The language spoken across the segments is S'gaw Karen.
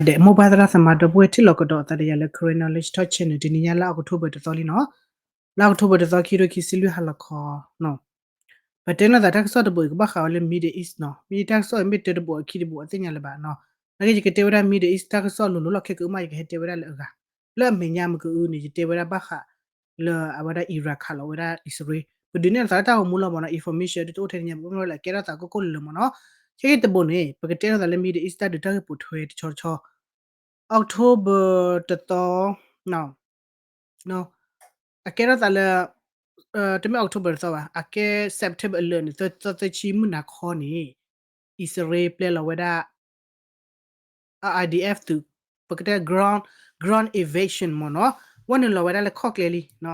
ဒီးမိၢ်ပၢ်သရၣ်သမါဒီပုၢ်ဝဲၢ်ထံၣ်လိာ်ကဒီးသးဒီးယၤလၢ Karen Knowledge Talk Channel တနံၤညါလၢ October တသီလံနီၤ, လၢ October တသီ ခံကထိခံဆံလွံၢ်ဟါလီၤခီနီၤ, ပတဲလိာ်သးတၢ်ကစီၣ်တဘိအံၤ ကဘၣ်ဃးအီၤလၢ Middle East နီၤ, မ့ၢ်တၢ်ကစီၣ်အံၤမ့ၢ်တၢတဘိအခံတဘိအသ့ၣ်ညါလၢၤဘၣ်နီၤ, နာ်က့ယကတဲဝဲဒၣ် Middle East တၢ်ကစီၣ်လိၤလိၤလီၢ်ခံကမၣ် ယကဟဲတဲဝဲဒၣ်လၢအဂၤ, လၢအမဲာ်ညါမ့ၢ်ကအုန့ၣ် ယတဲဝဲဒၣ်ဘၣ်ဃး လၢအဝဲဒၣ် Iran ခးလီၤဝဲဒၣ်အံၣ်စရ့လး, ပဒုးနဲၣ်လိာ်သးလၢတၢ်ဂီၤမူလီၤမ့ၢ်နီၤ, information ဒ်သိးအိၣ်ထဲန့ၣ်ညါ ပကမ့ၢ်လၢကဲထီၣ်သးကိၢ်ကိၢ်လၢၤလၢၤမ့ၢ်နီၤ, ခဲက့တဘိန့ၣ် ပကတဲထီၣ်သးလၢ Middle East တၢ်ဒုးတၢ်ဂ့ၢ်ပိာ်ထွဲတဆီတဆီ, October တသီ အကဲထီၣ်သးလၢ တမ့ၢ် October တသီဘၣ်, အကဲ September အလၢာ်န့ၣ် သီသၢဆံမုၢ်နၤခီန့ၣ် အံၣ်စရ့လးပျဲလီၤဝဲဒၣ် IDF သုး, ပကတဲ ground, ground invasion မ့ၢ်နီၤ, ဝဲနုာ်လီၤဝဲဒၣ်လၢခီၣ်ကျဲလံ,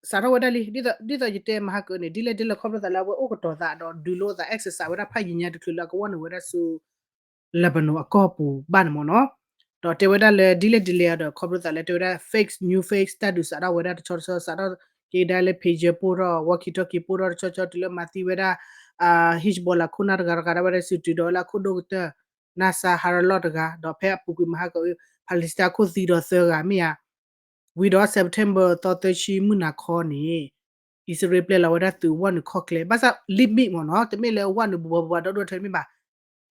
စးထီၣ်ဝဲဒၣ်လံ, ဒ်သိးယတဲမဟါကန့ၣ် ဒ်လဲၣ်ဒ်လဲၣ်ခီဖျိသးလၢအဝဲအိၣ်ကတီၤသးဒီးဒုးလိာ်သး exercise ဝဲဒၣ်ဖးယံၤညါတချုးလၢအကဝီၢ်နုာ်ဝဲဒၣ်ဆူ Lebanon အကီၢ်ပူၤဘၣ်န့ၣ်မ့ၢ်နီၤ, ဒီးတဲဝဲဒၣ်လၢဒ်လဲၣ်ဒ်လဲၣ်ဒီး ခီဖျိသးလၢတဲဝဲဒၣ် fake, new fake တၢ်ဒုးစးထီၣ်ဝဲဒၣ်တဆီတဆီ စးထီၣ်က့ၤဒၣ်လၢ pager ပိၢ်ထီၣ် walkie talkie ပိၢ်ထီၣ်တဆီတဆီ တုၤလၢမၤသံဝဲဒၣ် Hezbollah ခိၣ်နၢ်တဂၤတဂၤဒၣ်ဝဲဒၣ် စုတုၤဒီးဝဲလၢအခိၣ်ဒိၣ်ကတၢၢ် Nasser Haraloot တဂၤ, ဒီးဖဲအပူၤကွံာ်မဟါက Palestine ခိၣ်သံဒီးသၢဂၤမ့ၢ်ဧါ, ဝံၤဒီး September သီသၢဆံမုၢ်နၤခီန့ၣ် အံၣ်စရ့လးပျဲလီၤဝဲဒၣ်သုးဝဲနုာ်ခီၣ်ကျဲ, ဘၣ်ဆၣ် limit မ့ၢ်နီၤ, တမ့ၢ်လၢဝဲနုာ်ဘှီဘှီဒီဒိၣ်ထဲတမ့ၢ်ဘၣ်,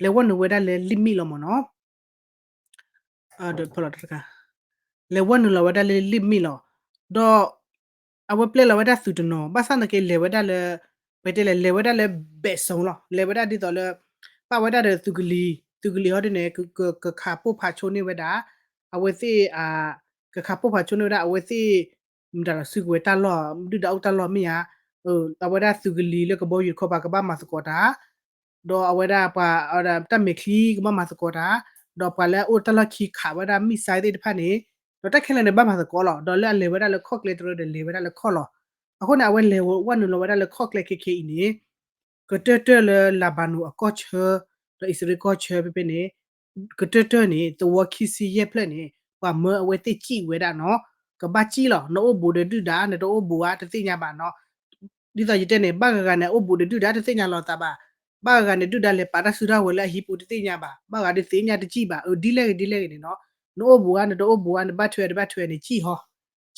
လဲၤဝဲနုာ်ဝဲဒၣ်လၢ limit လီၤမ့ၢ်နီၤ လဲၤဝဲနုာ်လီၤဝဲဒၣ်လၢ limit လီၤ, ဒီး အဝဲပျဲလီၤဝဲဒၣ်သုးတနီၤ ဘၣ်ဆၣ်နာ်က့လဲၤဝဲဒၣ်လၢ ပတဲလဲၣ် လဲၤဝဲဒၣ်လၢ bad zone လီၤ, လဲၤဝဲဒၣ်ဒ်သိးလၢ ပာ်ဝဲဒၣ်ဒီးသုးကလံၤ, သုးကလံၤဟီဒ်န့ၣ် ကခးပိၢ်ဖးဆိန့ၢ်ဝဲဒၣ် အဝဲသ့ၣ် ကခးပိၢ်ဖးဆိန့ၢ်ဝဲဒၣ် အဝဲသ့ၣ် မတၤဒီးစုကဝဲၤတၢ်လီၢ် ဒုၣ်ဒါအိၣ်တၢ်လီၢ်မ့ၢ်ဧါ, အဝဲဒၣ်သုးကလံၤလၢကဘီယူၤတခီပၤကဘၣ်မၤသကိးတၢ် ဒီးအဝဲဒၣ်ပှၤ တၢ်မဲာ်ချံကဘၣ်မၤသကိးတၢ်, ဒီးပှၤလၢအအိၣ်တၢ်လီၢ်ခံခးဝဲဒၣ် missile သ့ၣ်တဖၣ်န့ၣ်, ဒီးတၢ်ခဲလၢာ်န့ၣ်ဘၣ်မၤသကိးလီၤ, ဒီးလၢအလဲၤဝဲဒၣ်လၢခီၣ်ကျဲတရၢဒီးလဲၤဝဲဒၣ်လၢခီၣ်လီၤ, အဃိန့ၣ် အဝဲလဲၤဝဲနုာ်လီၤဝဲဒၣ်လၢခီၣ်ကျဲခဲခဲအံၤန့ၣ် ကတၢၢ်တၢၢ်လၢ Lebanon အကီၢ်ဆၢ ဒီးအံၣ်စရ့လးကီၢ်ဆၢဖဲဖဲန့ၣ် ကတၢၢ်တၢၢ်န့ၣ် သဝီခံဆံယဲၢ်ဖျၢၣ်န့ၣ် ပှၤမၢအဝဲသ့ၣ်စံၣ်ဝဲဒၣ်နီၤ, ကဘၣ်စံၣ်လီၤ, နအိၣ်ဘူးဒီးဒုၣ်ဒါ နတအိၣ်ဘူးဧါ တသ့ၣ်ညါဘၣ်နီၤ, ဒ်သိးယတဲန့ၣ် ဘၣ်ဂၤဂၤန့ၣ် အိၣ်ဘူးဒီးဒုၣ်ဒါတသ့ၣ်ညါလီၤသးဘၣ်, ဘၣ်ဂၤဂၤန့ၣ် ဒုၣ်ဒါလဲၤပာ်တၢ်စုတၢ်ဝဲၤလၢအဟံးပူၤတသ့ၣ်ညါဘၣ်, ဘၣ်ဂၤဒုးသ့ၣ်ညါတစံၣ်ဘၣ်, အဒ်လဲၣ်ဂ့ၤဒ်လဲၣ်ဂ့ၤန့ၣ်နီၤ, နအိၣ်ဘူးဧါ နတအိၣ်ဘူးဧါ နဘၣ်ထွဲတဘၣ်ထွဲန့ၣ် စံၣ်ဟီ,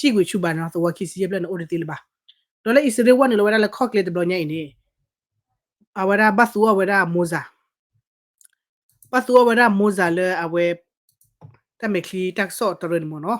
စံၣ်ကွံာ်ဆူဘၣ်နီၤ, သဝီခံဆံယဲၢ်ဖျၢၣ်န့ၣ်အိၣ်တသ့လၢၤဘၣ်, ဒီးလၢအံၣ်စရ့လးဝဲနုာ်လီၤဝဲဒၣ်လၢခီၣ်ကျဲတဘျီညါအံၤန့ၣ် အဝဲဒၣ်ဘၣ်သူအီၤဝဲဒၣ် missile ဘၣ်သူအီၤဝဲဒၣ် missile လၢအဝဲ တၢ်မဲာ်ချံတၢ်ကစီၣ်တရၢန့ၣ်မ့ၢ်နီၤ,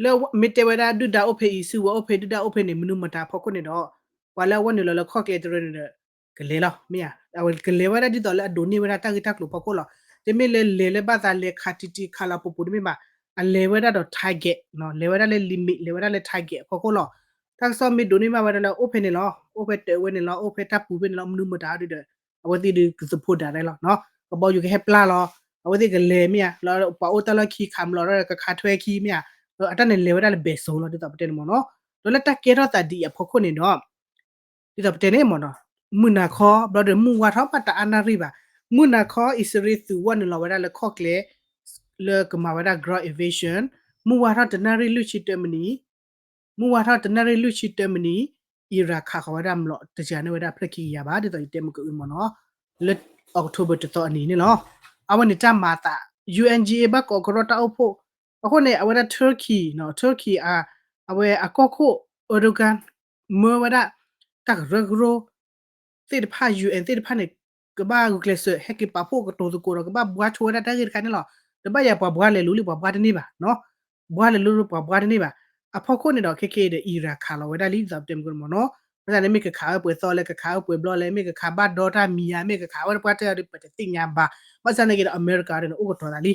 လၢမ့ၢ်တဲဝဲဒၣ်ဒုၣ်ဒါအိၣ်ဖဲအံၤ စုကဝဲၤအိၣ်ဖဲ ဒုၣ်ဒါအိၣ်ဖဲန့ၣ် မနုၤမတၤအဖီခိၣ်န့ၣ်ဒီး ပှၤလၢအဝဲနုာ်လီၤလၢခီၣ်ကျဲတရၢန့ၣ်ဒီး ကလဲၤလီၤ မ့ၢ်ဧါ, အဝဲကလဲၤဝဲဒၣ်ဒ်သိးလၢအဒိးန့ၢ်ဝဲဒၣ်တၢ်ဂ့ၢ်တၢ်ကျိၤဖီခိၣ်လီၤ, တမ့ၢ်လၢလဲၤလၢဘၣ်သးလဲၤခးတံၢ်တံၢ်ခးလီၤပူၤပူၤတမ့ၢ်ဘၣ်, အလဲၤဝဲဒၣ်ဒီး target လဲၤဝဲဒၣ်လၢ limit လဲၤဝဲဒၣ်လၢ target အဖီခိၣ်လီၤ, တၢ်ကစီၣ်မ့ၢ်ဒိးန့ၢ်ဘၣ်ဝဲဒၣ်လၢအိၣ်ဖဲန့ၣ်လီၤ, အိၣ်ဖဲတၢးဝဲန့ၣ်လီၤ, အိၣ်ဖဲတၢ်ပူၤဖဲန့ၣ်လီၤ, မနုၤမတၤဒုးဒီး အဝဲသ့ၣ်ဒုးကသဖှိဒၣ်လဲလီၤ, ကဘီယူၤကဟဲပျၢ်လီၤ, အဝဲသ့ၣ်ကလဲၤမ့ၢ်ဧါ, လၢပှၤအိၣ်တၢ်လီၢ်ခံခးမလီၤဒီးကခးထွဲခံမ့ၢ်ဧါ, အတၢ်န့ၣ်လဲၤဝဲဒၣ်လၢ bad zone လီၤ ဒ်သိးပတဲန့ၣ်မ့ၢ်နီၤ, ဒီးလၢတၢ်ကဲထီၣ်သးဒ်အံၤအဖီခိၣ်န့ၣ်ဒီး ဒ်သိးပတဲန့ၣ်မ့ၢ်နီၤ, မုၢ်နၤခီ ဘျီဒီးမုၢ်ဝါထီၣ်မးတအါနၣ်ရံၣ်ဘၣ်, မုၢ်နၤခီ အံၣ်စရ့လးသုးဝဲနုာ်လီၤဝဲဒၣ်လၢခီၣ်ကျဲ လၢကမၤဝဲဒၣ် ground invasion, မုၢ်ဝါထီၣ်တနၣ်ရံၣ်လွံၢ်ဆံတၢမံးနံး, မုၢ်ဝါထီၣ်တနၣ်ရံၣ်လွံၢ်ဆံတၢမံးနံး, Iran ခးဃီၤဝဲဒၣ်မျိာ်တစှၤန့ၢ်ဝဲဒၣ်ဖျၢၣ်ခံကယၤဘၣ် ဒ်သိးယတဲမ့ၢ်ကအုမ့ၢ်နီၤ, လၢ October တသီအနံၤန့ၣ်လီၤ, အဝဲန့ၣ်တၢ်မၤအသး UNGA ဘၣ်ကိးကရီတၢ်အိၣ်ဖှိၣ်, အဃိန့ၣ် အဝဲဒၣ် Turkey နီၤ, Turkey အ အဝဲအကီၢ်ခိၣ် Erdogan မၢဝဲဒၣ် တၢ်ကရၢကရိ သ့ၣ်တဖၣ် UN သ့ၣ်တဖၣ်န့ၣ် ကဘၣ်ဂုာ်ကျဲးစၢး ဟဲက့ၤပာ်ဖှိၣ်ကတိၤသကိးဒီး ကဘၣ်ဘှါဆိဝဲဒၣ်တၢ်ဂ့ၢ်တခါန့ၣ်လီၤ, တဘၣ်ယၤပှၤဘှါလဲၤလိၤလံ ပှၤဘှါတန့ၢ်ဘၣ်, ဘှါလဲၤလိၤလံ ပှၤဘှါတန့ၢ်ဘၣ်, အဖီခိၣ်န့ၣ်ဒီး ခဲက့ဒီး Iran ခးလီၤဝဲဒၣ်လံ ဒ်သိးပတဲမ့ၢ်ကမ့ၢ်နီၤ, ဘၣ်ဆၣ်န့ၣ်မ့ၢ်ကခးဝဲပှဲၤသီလဲၣ် ကခးဝဲပှဲၤဘျီလဲၣ် မ့ၢ်ကခးဘၣ်ဒီတၢ်မံၤဧါ မ့ၢ်ကခးဝဲပှၤတၢ်ဒီး ပတသ့ၣ်ညါဘၣ်, ဘၣ်ဆၣ်န့ၣ်က့ဒီး အမဲရကၤဒီးန့ၣ် အိၣ်ကတီၤသးလံ,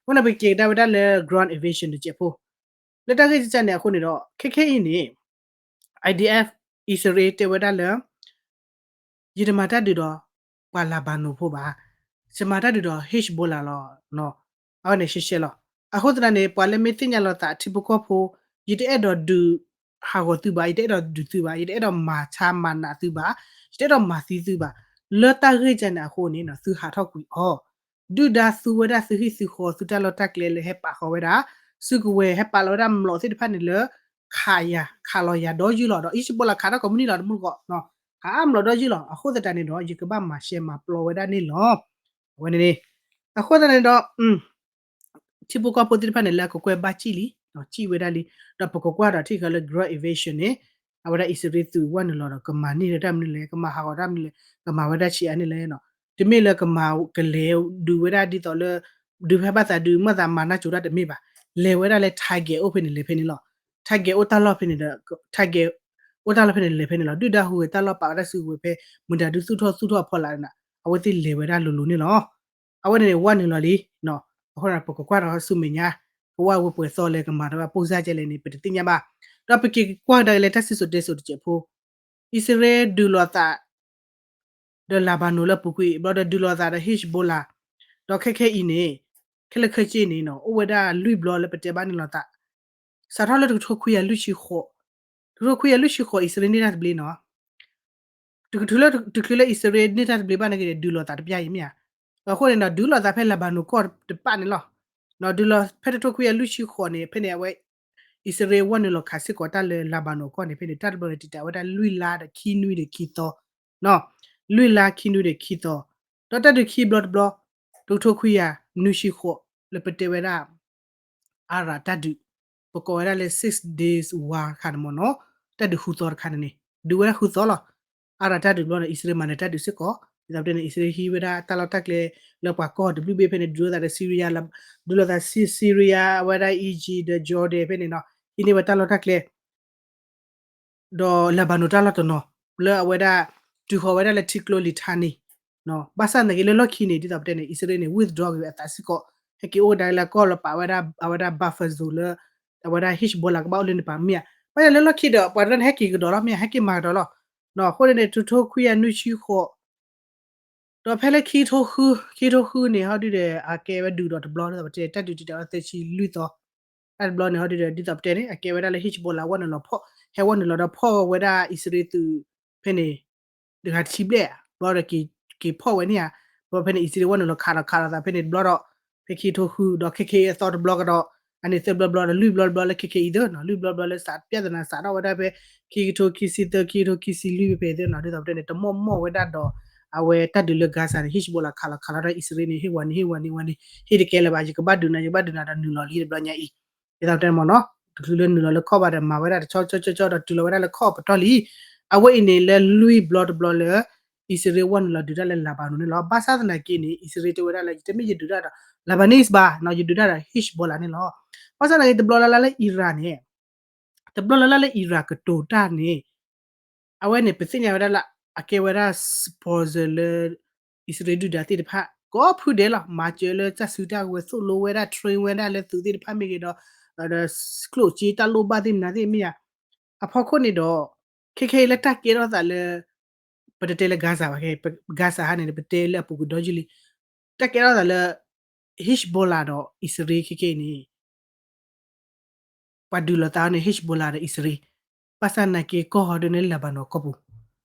အဃိန့ၣ် ပက့ၤကဒါဝဲဒၣ်လၢ ground invasion တစဲးဖိ လၢတၢ်ဂ့ၢ်ကစၢ်န့ၣ်အဃိန့ၣ်ဒီး ခဲခဲအံၤန့ၣ် IDF အံၣ်စရ့လးတဲဝဲဒၣ်လၢ ယတမၤတၢ်ဒုးဒီး ပှၤ Lebanon ဖိဘၣ်, ယမၤတၢ်ဒုးဒီး Hezbollah လီၤ, အဝဲန့ၣ်ရှဲရှဲလီၤ, အဃိသတးန့ၣ် ပှၤလၢမ့ၢ်သ့ၣ်ညါလီၤသးအထံဖိကီၢ်ဖိ ယတအဲၣ်ဒိးဒုးဟးဂီၤသုဘၣ်, ယတအဲၣ်ဒိးဒုးသုဘၣ်, ယတအဲၣ်ဒိးမၤဆါမၤနးသုဘၣ်, ယတအဲၣ်ဒိးမၤသံသုဘၣ်, လၢတၢ်ဂ့ၢ်ကစၢ်န့ၣ်အဃိန့ၣ် သုဟးထီၣ်ကွံာ်အီၤ ဒုၣ်ဒါသူဝဲဒၣ်သုဟံၣ်သုဃီ သုတၢ်လီၢ်တၢ်ကျဲလၢဟဲပာ်ဃီၤဝဲဒၣ် စုကဝဲၤ ဟဲပာ်လီၤဝဲဒၣ်မျိာ်သ့ၣ်တဖၣ်န့ၣ်လၢ ခးယၤ ခးလီၤယၤဒီးယုၢ်လီၤဒီး Hezbollah ခးတၢ်ကိးမုၢ်နံၤလီၤ တမူတကိး ခးအါမျိာ်ဒီးယုၢ်လီၤ, အဃိသတးန့ၣ်ဒီး ယကဘၣ်မၤရှဲမၤပျီဝဲဒၣ်န့ၣ်လီၤ, အဝဲန့ၣ်န့ၣ်, အဃိသတးန့ၣ်ဒီး ထံဖိကီၢ်ဖိသ့ၣ်တဖၣ်န့ၣ် လၢအကကွဲၢ်ဘၣ်စံၣ်လံ, စံၣ်ဝဲဒၣ်လံ, ဒီးပကကွၢ်ဒီးထံၣ်ဃီလၢ ground invasion န့ၣ် အဝဲဒၣ်အံၣ်စရ့လးသုးဝဲနုာ်လီၤဒီး ကမၤန့ၢ်တၢ်မနုၤလဲၣ်, ကမၤဟးဂီၤတၢ်မနုၤလဲၣ်, ကမၤဝဲဒၣ်ဆံးအါန့ၣ်လဲၣ်နီၤ. တမ့ၢ်လၢကမၤကလဲၤဒုးဝဲဒၣ်ဒ်သိးလၢ ဒုးဖဲဘၣ်သးဒုးမၤသးမၤနၢ်ကၠိတၢ်တမ့ၢ်ဘၣ်. လဲၤဝဲဒၣ်လၢ target အိၣ်ဖဲန့ၣ်လဲၤဖဲန့ၣ်လီၤ. target အိၣ်တၢ်လီၢ်ဖဲန့ၣ်ဒီး target အိၣ်တၢ်လီၢ်ဖဲန့ၣ်လဲၤဖဲန့ၣ်လီၤ. ဒုၣ်ဒါဟူးဂဲၤတၢ်လီၢ်ပာ်ဝဲဒၣ်စုကဝဲၤဖဲ မတၤဒုးသူၣ်ထီၣ်သူၣ်ထီၣ်အဖီလာ်န့ၣ် အဝဲသ့ၣ်လဲၤဝဲဒၣ်လိၤလိၤန့ၣ်လီၤ. အဝဲန့ၣ်န့ၣ် ဝဲနုာ်လီၤလံ. အဃိဒီးပကကွၢ်ဒီးဆူမဲာ်ညါ ကဝဲပှဲၤသီလဲၣ် ကမၤတၢ်ဘၣ်ပိၢ်စၢ်ကဲလဲၣ်န့ၣ် ပတသ့ၣ်ညါဘၣ်. ဒီးပက့ၤကွၢ်ကဒါက့ၤလၢတၢ်စံၣ်စိၤတဲစိၤတစဲးဖိ အံၣ်စရ့လးဒုးလိာ်သး ဒီးလၤဘၤနိၣ်လၢအပူၤကွံာ် ဘျီဒီးဒုးလိာ်သးဒီး Hezbollah ဒီးခဲခဲအံၤန့ၣ် ခဲလၢာ်ခဲဆ့န့ၣ်နီၤ အိၣ်ဝဲဒၣ်လွံၢ်ဘျီလၢပတဲဘၣ်န့ၣ်လိာ်သး စးထီၣ်လၢတကထိခွံကယၤလွံၢ်ဆံဃိး, တကထိခွံကယၤလွံၢ်ဆံဃိး အံၣ်စရ့လးန့ၢ်တၢ်တဘျ့နီၤ တချုးလၢ တချုးလၢအံၣ်စရ့လးန့ၢ်တၢ်တဘျ့ဘၣ်န့ၣ်က့ၤ ဒုးလိာ်သးတပျၢ်အံၤမ့ၢ်ဧါ. အဃိန့ၣ်ဒီး ဒုးလိာ်သးဖဲလၤဘၤနိၣ်ကီၢ်တပၣ်န့ၣ်လီၤ. ဒုးလိာ်ဖဲတကထိခွံကယၤလွံၢ်ဆံဃိးန့ၣ် ဖဲန့ၣ်အဝဲ အံၣ်စရ့လးဝဲနုာ်လီၤခးစ့ၢ်ကီးတၢ်လၢလၤဘၤနိၣ်ကီၢ်န့ၣ် ဖဲန့ၣ် တၢ်တဘျီန့ၣ် တံာ်တာ်ဝဲဒၣ်လွံၢ်လါဒီးခံနွံဒီးခံသီ လွံၢ်လါခံနွံဒီးခံသီ, ဒီးတၢ်ဒုးခံဘျီတဘျီ တကထိခွံကယၤနွံဆံဃိး လၢပတဲဝဲဒၣ် အါရၤတၢ်ဒုး, ပကိးဝဲဒၣ်လၢ Six Days War တခါန့ၣ်မ့ၢ်နီၤ, တၢ်ဒုးဃုသီတခါန့ၣ်န့ၣ် ဒုးဝဲဒၣ်ဃုသီလီၤ. အါရၤတၢ်ဒုးဘျီန့ၣ် အံၣ်စရ့လးမၤနၢၤတၢ်ဒုးစ့ၢ်ကီး, ဒ်သိးပတဲန့ၣ် အံၣ်စရ့လးဟံးဝဲဒၣ်တၢ်လီၢ်တၢ်ကျဲ လၢပှၤကီၢ်တဘျုးဘ့ၣ်ဖဲန့ၣ် ဒုးလိာ်သးဒီး Syria, ဒုးလိာ်သး Syria အဝဲဒၣ် Egypt ဒီး Jordan ဖဲန့ၣ်နီၤ, ဟံးန့ၢ်ဝဲတၢ်လီၢ်တၢ်ကျဲ ဒီးလၤဘၤနိၣ်တၢ်လီၢ်တနီၤ လၢအဝဲဒၣ် တုၤဃီၤဝဲဒၣ်လၢထံကျိလံာ်ထါန့ၣ်, ဘၣ်ဆၣ်သနာ်က့လၢလီၢ်ခံန့ၣ် ဒ်သိးပတဲန့ၣ် အံၣ်စရ့လးန့ၣ် withdraw က့ၤဝဲအသးစ့ၢ်ကီး, ဟဲက့ၤအိၣ်ကဒါက့ၤလၢအကီၢ်လၢပာ်ဝဲဒၣ် အဝဲဒၣ် buffer zone လၢ အဝဲဒၣ် Hezbollah ကဘၣ်အိၣ်လၢန့ၣ်ပာ်မ့ၢ်ဧါ. ဘၣ်ဆၣ်လၢလီၢ်ခံဒီး ပှၤတဖၣ်န့ၣ် ဟဲက့ၤကဒီးလီၤမ့ၢ်ဧါ, ဟဲက့ၤမၤကဒီးလီၤ. အဃိန့ၣ်န့ၣ် တကထိခွံကယၤနွံဆံဃိး ဒီးဖဲလၢခံကထိဃု, ခံကထိဃုန့ၣ် ဟီဒုဒီး အကဲဝဲဒုးဒီးတဘျီ ဒ်သိးပတဲ တၢ်ဒုးတံာ်တာ်ဝဲသၢဆံလွံၢ်သီ, တၢ်တဘျီန့ၣ် ဟီဒုဒီး ဒ်သိးပတဲန့ၣ် အကဲဝဲဒၣ်လၢ Hezbollah ဝဲနုာ်လီၤဖီၣ်, ဟဲဝဲနုာ်လီၤဒီးဖီၣ်ဝဲဒၣ်အံၣ်စရ့လးသုး ဖဲန့ၣ် တဂၤတဆံဘျဲၣ်ဧါ, ဘျီဒီးက့ၤဖီၣ်ဝဲန့ၣ်ဧါ, ဘျီဖဲန့ၣ် အံၣ်စရ့လးဝဲနုာ်လီၤခးဒီးခးလိာ်သးဖဲန့ၣ်တဘျီဒီး ဖဲခံကထိဃု ဒီးခဲခဲအံၤအသီတဘျီကဒီး, အန့ၣ်သၢဘျီဘျီဒီးလွံၢ်ဘျီတဘျီလၢခဲခဲအံၤသၢနီၤ, လွံၢ်ဘျီဘျီလၢစး ပြဿနာစးထီၣ်ဝဲဒၣ်ဖဲ ခံကထိခံဆံသၢ ခံကထိခံဆံလွံၢ်ဖဲဖဲသၢနီၤ, ဒ်သိးပတဲန့ၣ် တမီၢ်မီၢ်ဝဲဒၣ်ဒီး အဝဲတၢ်ဒုးလၢ Gaza န့ၣ် Hezbollah ခးလီၤခးလီၤဒီးအံၣ်စရ့လးန့ၣ် ဟ့ၣ်ဝၤန့ၣ် ဟ့ၣ်ဝၤန့ၣ် ဝၤန့ၣ် ဟ့ၣ်တကဲလၢၤဘၣ်, ယကဘၣ်ဒုးနၤ ယကဘၣ်ဒုးနၤဒီးနုာ်လီၤလံတဘျီညါအံၤ, ဒ်သိးပတဲမ့ၢ်နီၤ, တချုးလၢနုာ်လီၤလၢခီၣ်ဘၣ်ဒီး မၤဝဲဒၣ်တဆီဆီဆီဆီဒီးတုၤလီၤဝဲဒၣ်လၢခီၣ်ပတီၢ်လံ. အဝဲအံၤန့ၣ်လၢလွံၢ်ဘျီတဘျီလၢ အံၣ်စရ့လးဝဲနုာ်လီၤဒုးတၢ်လၢ Lebanon န့ၣ်လီၤ. ဘၣ်ဆၣ်သနာ်က့န့ၣ် အံၣ်စရ့လးတဲဝဲဒၣ်လၢ ယတမ့ၢ်ယဒုးတၢ်ဒီး Lebanese ဘၣ်နီၤ, ယဒုးတၢ်ဒီး Hezbollah န့ၣ်လီၤ. ဘၣ်ဆၣ်သနာ်က့ တဘျီလၢ်လၢ်လၢ Iran န့ၣ် တဘျီလၢ်လၢ်လၢ Iran ကတိၤတၢ်န့ၣ် အဝဲန့ၣ် ပသ့ၣ်ညါဝဲဒၣ်လၢ အကဲဝဲဒၣ် sponsor လၢ အံၣ်စရ့လးဒုၣ်ဒါသ့ၣ်တဖၣ် ကိးဖုဒဲးလီၤ. မၤစၢၤလၢတၢ်စုတၢ်ကဝဲၤ သိၣ်လိဝဲဒၣ် train ဝဲဒၣ်လၢသုးသ့ၣ်တဖၣ်မ့ၢ်ဂ့ၤဒီး ဒီးကျိၣ်စ့တၢ်လိၣ်ဘၣ်သ့ၣ်မနုၤသ့ၣ်မ့ၢ်ဧါ. အဖီခိၣ်န့ၣ်ဒီး ခဲခဲအံၤလၢတၢ်ကဲထီၣ်သးလၢ ပတတဲလၢ Gaza ဘၣ်, Gaza ဟါန့ၣ် ပတဲလၢအပူၤကွံာ်ဒီယုၢ်လံ. တၢ်ကဲထီၣ်သးလၢ Hezbollah ဒီးအံၣ်စရ့လးခဲခဲအံၤန့ၣ် ပှၤဒုးလိာ်သးန့ၣ် Hezbollah ဒီးအံၣ်စရ့လး, ဘၣ်ဆၣ်သနာ်က့ကီၢ်ဟီဒုန့ၣ် Lebanon ကီၢ်ပူၤ,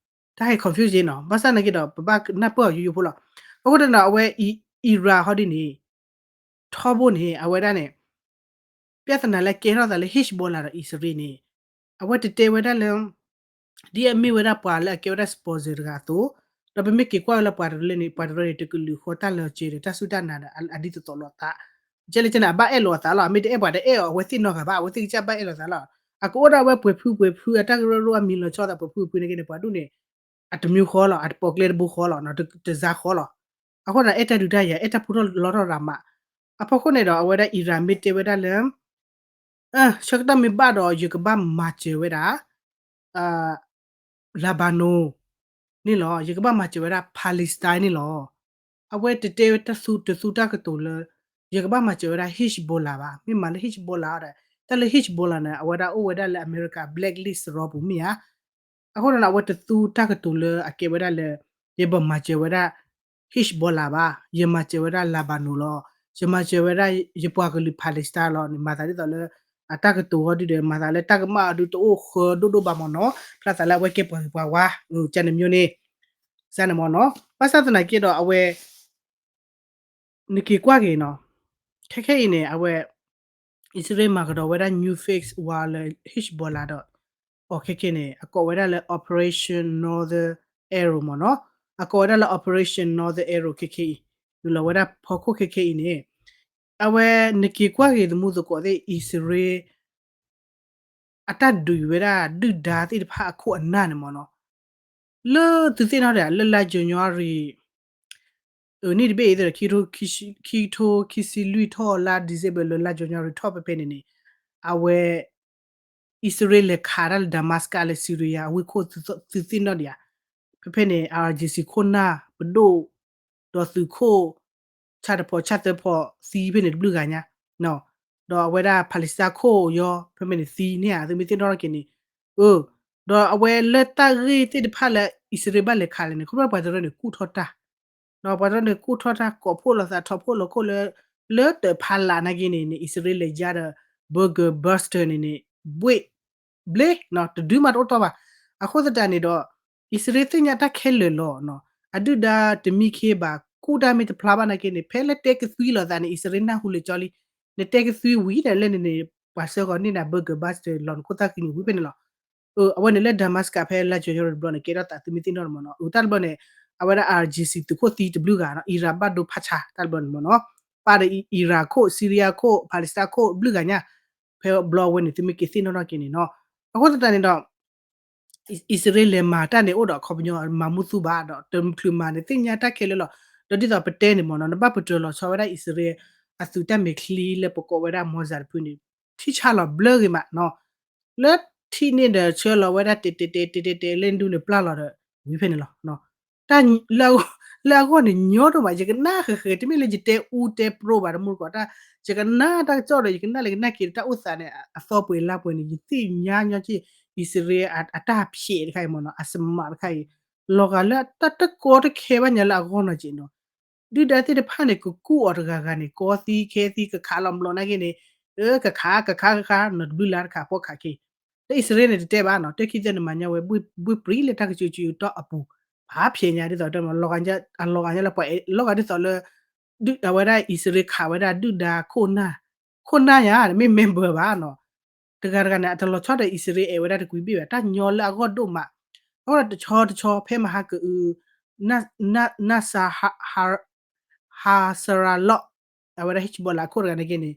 တၢ်ဟဲ confuse နီၤ. ဘၣ်ဆၣ်သနာ်က့ဒီး ပဘၣ်နၢ်ပၢၢ်အီၤယိယိဖိလီၤ. အဃိဒီးနီၤ အဝဲ Iran ဟီဒုန့ၣ် ထီဘိန့ၣ် အဝဲဒၣ်န့ၣ် ပြဿနာလၢကဲထီၣ်သးလၢ Hezbollah ဒီးအံၣ်စရ့လးန့ၣ် အဝဲတတဲဝဲဒၣ်လၢ ဒ်အမ့ၢ်ဝဲဒၣ်ပှၤလၢအကဲဝဲဒၣ် sponsor တဂၤအသိး, ဒီးပမ့ၢ်က့ၤကွၢ်ဝဲလၢပှၤတရၢန့ၣ် ပှၤတရၢန့ၣ် တကလုာ်ဃီတၢ်လီၤစဲၤဒီးတၢ်စူၢ်တၢ်နာ်ဒီးအဒ်သိးသိးလိာ်သး, ကဲလၢကဲန့ၣ် အဘၣ်အဲၣ်လိာ်အသးလီၤ. အမ့ၢ်တအဲၣ်ပှၤတအဲၣ်အီၤ အဝဲသ့ၣ်နီတဂၤဘၣ်, အဝဲသ့ၣ်ကစၢ်ဘၣ်အဲၣ်လိာ်သးလီၤ. အကအိၣ်ဒၣ်ဝဲပှဲၤဖုပှဲၤဖု အတၢ်ကရၢကရိအမံၤလီၤဆီသးပှဲၤဖုပှဲၤဖုန့ၣ်က့န့ၣ် ပှၤဒူၣ်န့ၣ် အတမံၤဃီလီၤ, အတပိာ်ကျဲတဘိဃီလီၤ, တစါဃီလီၤ. အဃိန့ၣ် အဲၣ်တၢ်ဒုးတၢ်ယၤ အဲၣ်တၢ်ဖူထီၣ်လီထီၣ်ရၤမး. အဖီခိၣ်န့ၣ်ဒီး အဝဲဒၣ် Iran မ့ၢ်တဲဝဲဒၣ်လၢ ဆၢကတီၢ်မ့ၢ်ဘၣ်ဒီး ယကဘၣ်မၤစၢၤဝဲဒၣ် Lebanon န့ၣ်လီၤ. ယကဘၣ်မၤစၢၤဝဲဒၣ် Palestine န့ၣ်လီၤ. အဝဲတတဲတၢ်သူ တသူတၢ်ကတိၤလၢ ယကဘၣ်မၤစၢၤဝဲဒၣ် Hezbollah ဘၣ်. မ့ၢ်မၤလၢ Hezbollah ဒီး တၢ်လၢ Hezbollah န့ၣ် အဝဲဒၣ်အိၣ်ဝဲဒၣ်လၢအမဲရကၤ blacklist စရီပူၤမ့ၢ်ဧါ. အဃိဒီး အဝဲတသူတၢ်ကတိၤလၢအကဲဝဲဒၣ်လၢ ယဘၣ်မၤစၢၤဝဲဒၣ် Hezbollah ဘၣ်, ယမၤစၢၤဝဲဒၣ် Lebanon လီၤ, ယမၤစၢၤဝဲဒၣ် ယပှၤကလုာ် Palestine လီၤန့ၣ် မၤသးဒ်သိးလၢ အတၢ်ကတိၤဟီဒုဒီး မၤသးလၢတၢ်ကမၣ်အီၤဒုတအိၣ်ဃၢဒိၣ်ဒိၣ်ဘၣ်မ့ၢ်နီၤ, ဖျါသးလၢအဝဲကဲပှၤဂ့ၤပှၤဝါ ကန့ၣ်မ့ၢ်န့ၣ် စၢ်န့ၣ်မ့ၢ်နီၤ. ဘၣ်ဆၣ်သနာ်က့ဒီးအဝဲ နက့ၤကွၢ်က့ၤနီၤ, ခဲခဲအံၤန့ၣ် အဝဲ အံၣ်စရ့လးမၤကဒီးဝဲဒၣ် new phase war လၢ Hezbollah ဒီး အီၤခဲခဲန့ၣ် အကိးဝဲဒၣ်လၢ Operation Northern Arrow မ့ၢ်နီၤ, အကိးဝဲဒၣ်လၢ Operation Northern Arrow ခဲခဲအံၤ, နုာ်လီၤဝဲဒၣ်ဖီခိၣ်ခဲခဲအံၤန့ၣ် အဝဲနက့ၤကွၢ်က့ၤသမူသကိးသ့ၣ် အံၣ်စရ့လး အတၢ်ဒုးဝဲဒၣ်ဒုၣ်ဒါသ့ၣ်တဖၣ်အခိၣ်အနၢ်န့ၣ်မ့ၢ်နီၤ, လၢသုသ့ၣ်နီၣ်ဒီး လၢလါ January အနံၣ်တဘ့ၣ်အံၤဒီး ခံကထိခံဆံလွံၢ်ထီၣ် လါ December လၢလါ January ထီၣ်ဖဲဖဲန့ၣ်န့ၣ် အဝဲ အံၣ်စရ့လးလဲၤခးတၢ်လၢ Damascus လၢ Syria အဝ့ၢ်ခိၣ်သုသ့ၣ်နီၣ်ဒံးဧါ, ဖဲဖဲန့ၣ် IRGC ခိၣ်နၢ်ပဒိၣ် ဒီးသုးခိၣ် ဆၣ်တဖီၣ်ဆၣ်သၢဖီၣ်သံဖဲန့ၣ်တဘျုးဂၤညါ, ဒီးအဝဲဒၣ် Palestine ခိၣ်ယီၤ ဖဲဖဲန့ၣ်သံန့ၢ်ဧါ သုမ့ၢ်သ့ၣ်နီၣ်ထီၣ်က့ၤန့ၣ်, အၢ ဒီးအဝဲလၢတၢ်ဂ့ၢ်သ့ၣ်တဖၣ်လၢ အံၣ်စရ့လးဘၣ်လဲၤခးလဲၣ်န့ၣ် ခီဖျိပှၤတရၢန့ၣ် ကူၣ်ထီၣ်တၢ် ဒီးပှၤတရၢန့ၣ် ကူၣ်ထီၣ်တၢ်ကိးဖှိၣ်လိာ်သးထီၣ်ဖှိၣ်လိာ်ခိၣ်လၢ လၢတၢးဖးလးနာ်က့န့ၣ်န့ၣ် အံၣ်စရ့လးလဲၤယါဒီး bunker buster န့ၣ်န့ၣ် ဘှ့ၣ် ဘျ့ တဒုမးတအိၣ်တီၢ်ဘၣ်. အဃိသတးန့ၣ်ဒီး အံၣ်စရ့လးသ့ၣ်ညါတၢ်ခဲလၢာ်လီၤ. အဒုၣ်ဒါတမံခ့ဘၣ် ကူၣ်တၢ်မ့ၢ်တဖျါဘၣ်နာ်က့န့ၣ် ဖဲလၢတဲကသွံလိာ်သးန့ၣ် အံၣ်စရ့လးနၢ်ဟူလၢာ်ကၠီလံ, နတဲကသွံဝံၤဒီးလၢန့ၣ်န့ၣ် ပှၤဆှၢဃီၤန့ၢ်နၤ bunker buster လီၤနခိၣ်သၣ်ဃံန့ၣ်ဝံၤဖဲန့ၣ်လီၤ. အဝဲန့ၣ်လၢ Damascus ဖဲလါ January တဘျီန့ၣ် ကဲထီၣ်သးသုမ့ၢ်သ့ၣ်နီၣ်မ့ၢ်နီၤ, တၢ်တဘျီန့ၣ် အဝဲဒၣ် IRGC သုးခိၣ်သံတဘျုးဂၤနီၤ, Iran ဘၣ်ဒိဖးဆါ တၢ်တဘျီန့ၣ်မ့ၢ်နီၤ, ပၢ်ဒီး Iran ခိၣ် Syria ခိၣ် Palestine ခိၣ်ဘျုးဂၤညါ, ဖဲဘျီဝဲန့ၣ်သုမ့ၢ်က့ၤသ့ၣ်နီၣ်ထီၣ်က့ၤန့ၣ်နီၤ, အဃိသတးန့ၣ်ဒီး အံၣ်စရ့လးလဲၤမၤတၢ်န့ၣ် အိၣ်ဒီးအခီပညီ မၤမူသူဘၣ်ဒီး တချုးမၤန့ၣ် သ့ၣ်ညါတၢ်ခဲလၢာ်လီၤ. ဒီးဒ်သိးပတဲန့ၣ်မ့ၢ်နီၤ နဘၣ်ပတြၢၤလီၤဆီဝဲဒၣ်အံၣ်စရ့လး အသုးတၢ်မဲာ်ချံလၢပကိးဝဲဒၣ် Mossad တဖုန့ၣ် ထံၣ်ဆါလီၤဘျၢဂ့ၤမးနီၤ, လၢထံၣ်န့ၣ်ဒီးဆှၢလီၤဝဲဒၣ်တဲတဲတဲတဲတဲတဲလၢဒူန့ၣ်ပျၢ်လီၤဒီး ဝံၤဖဲန့ၣ်လီၤ. တၢ် လၢအဂီၢ်န့ၣ်ညီဒိၣ်မး ယကနၣ်ဃဲၤဃဲၤ တမ့ၢ်လၢယတဲအူတဲပြိဘၣ်တမူတကိးတၢ်, ယကနၣ်တၢ်ကစီၣ်ဒီး ယကနၣ်လၢယကနၣ်က့ၤတၢ်အိၣ်သးန့ၣ် အသီပှဲၤလါပှဲၤန့ၣ် ယသ့ၣ်ညါညီက့ၤ အံၣ်စရ့လးအတၢ်ဖျဲးတခါအံၤမ့ၢ်နီၤ အစမးတခါအံၤ လီၤဂာ်လၢတၢ်တကီတခဲဘၣ်ညါလၢအဂီၢ်နီၤက့ၤနီၤ, ဒုၣ်ဒါသ့ၣ်တဖၣ်န့ၣ် ကကူၣ်အီၤတဂၤဂၤန့ၣ် ကီသံခဲသံ ကခးလီၤမျိာ်နာ်က့န့ၣ်, ကခး ကခး ကခး နီတဘျုးလါတခးဖီၣ်ခးက့ၤ, လၢအံၣ်စရ့လးန့ၣ်တတဲဘၣ်နီၤ တၢ်ခံသၢန့ၣ်မၤညါဝဲ ဘှ့ၣ်ပြံလၢတၢ်ကစီၣ်ကစီၣ်တီၢ်အပူၤ, ဖးဖျဲးညါဒ်သိးတဲမ့ၢ် အလီၤဂာ်ညါလၢပှၤအဲၣ်လီၤဂာ်ဒ်သိးလၢ အဝဲဒၣ်အံၣ်စရ့လးခးဝဲဒၣ်ဒုၣ်ဒါခိၣ်နၢ်, ခိၣ်နၢ်ယါ တမ့ၢ် member ဘၣ်နီၤ တဂၤတဂၤန့ၣ် အတလီၤဆီဒီးအံၣ်စရ့လးအဲၣ်ဝဲဒၣ်တကွံာ်ဘ့ၣ်ဘၣ် တၢ်ညီလၢအဂီၢ်ဒိၣ်မး, အဃိဒီးတဆီတဆီဖဲမဟါကအု နၢ်စါ ဟါစရၤလီၢ် အဝဲဒၣ် Hezbollah အခိၣ်တဂၤန့ၣ်က့န့ၣ်,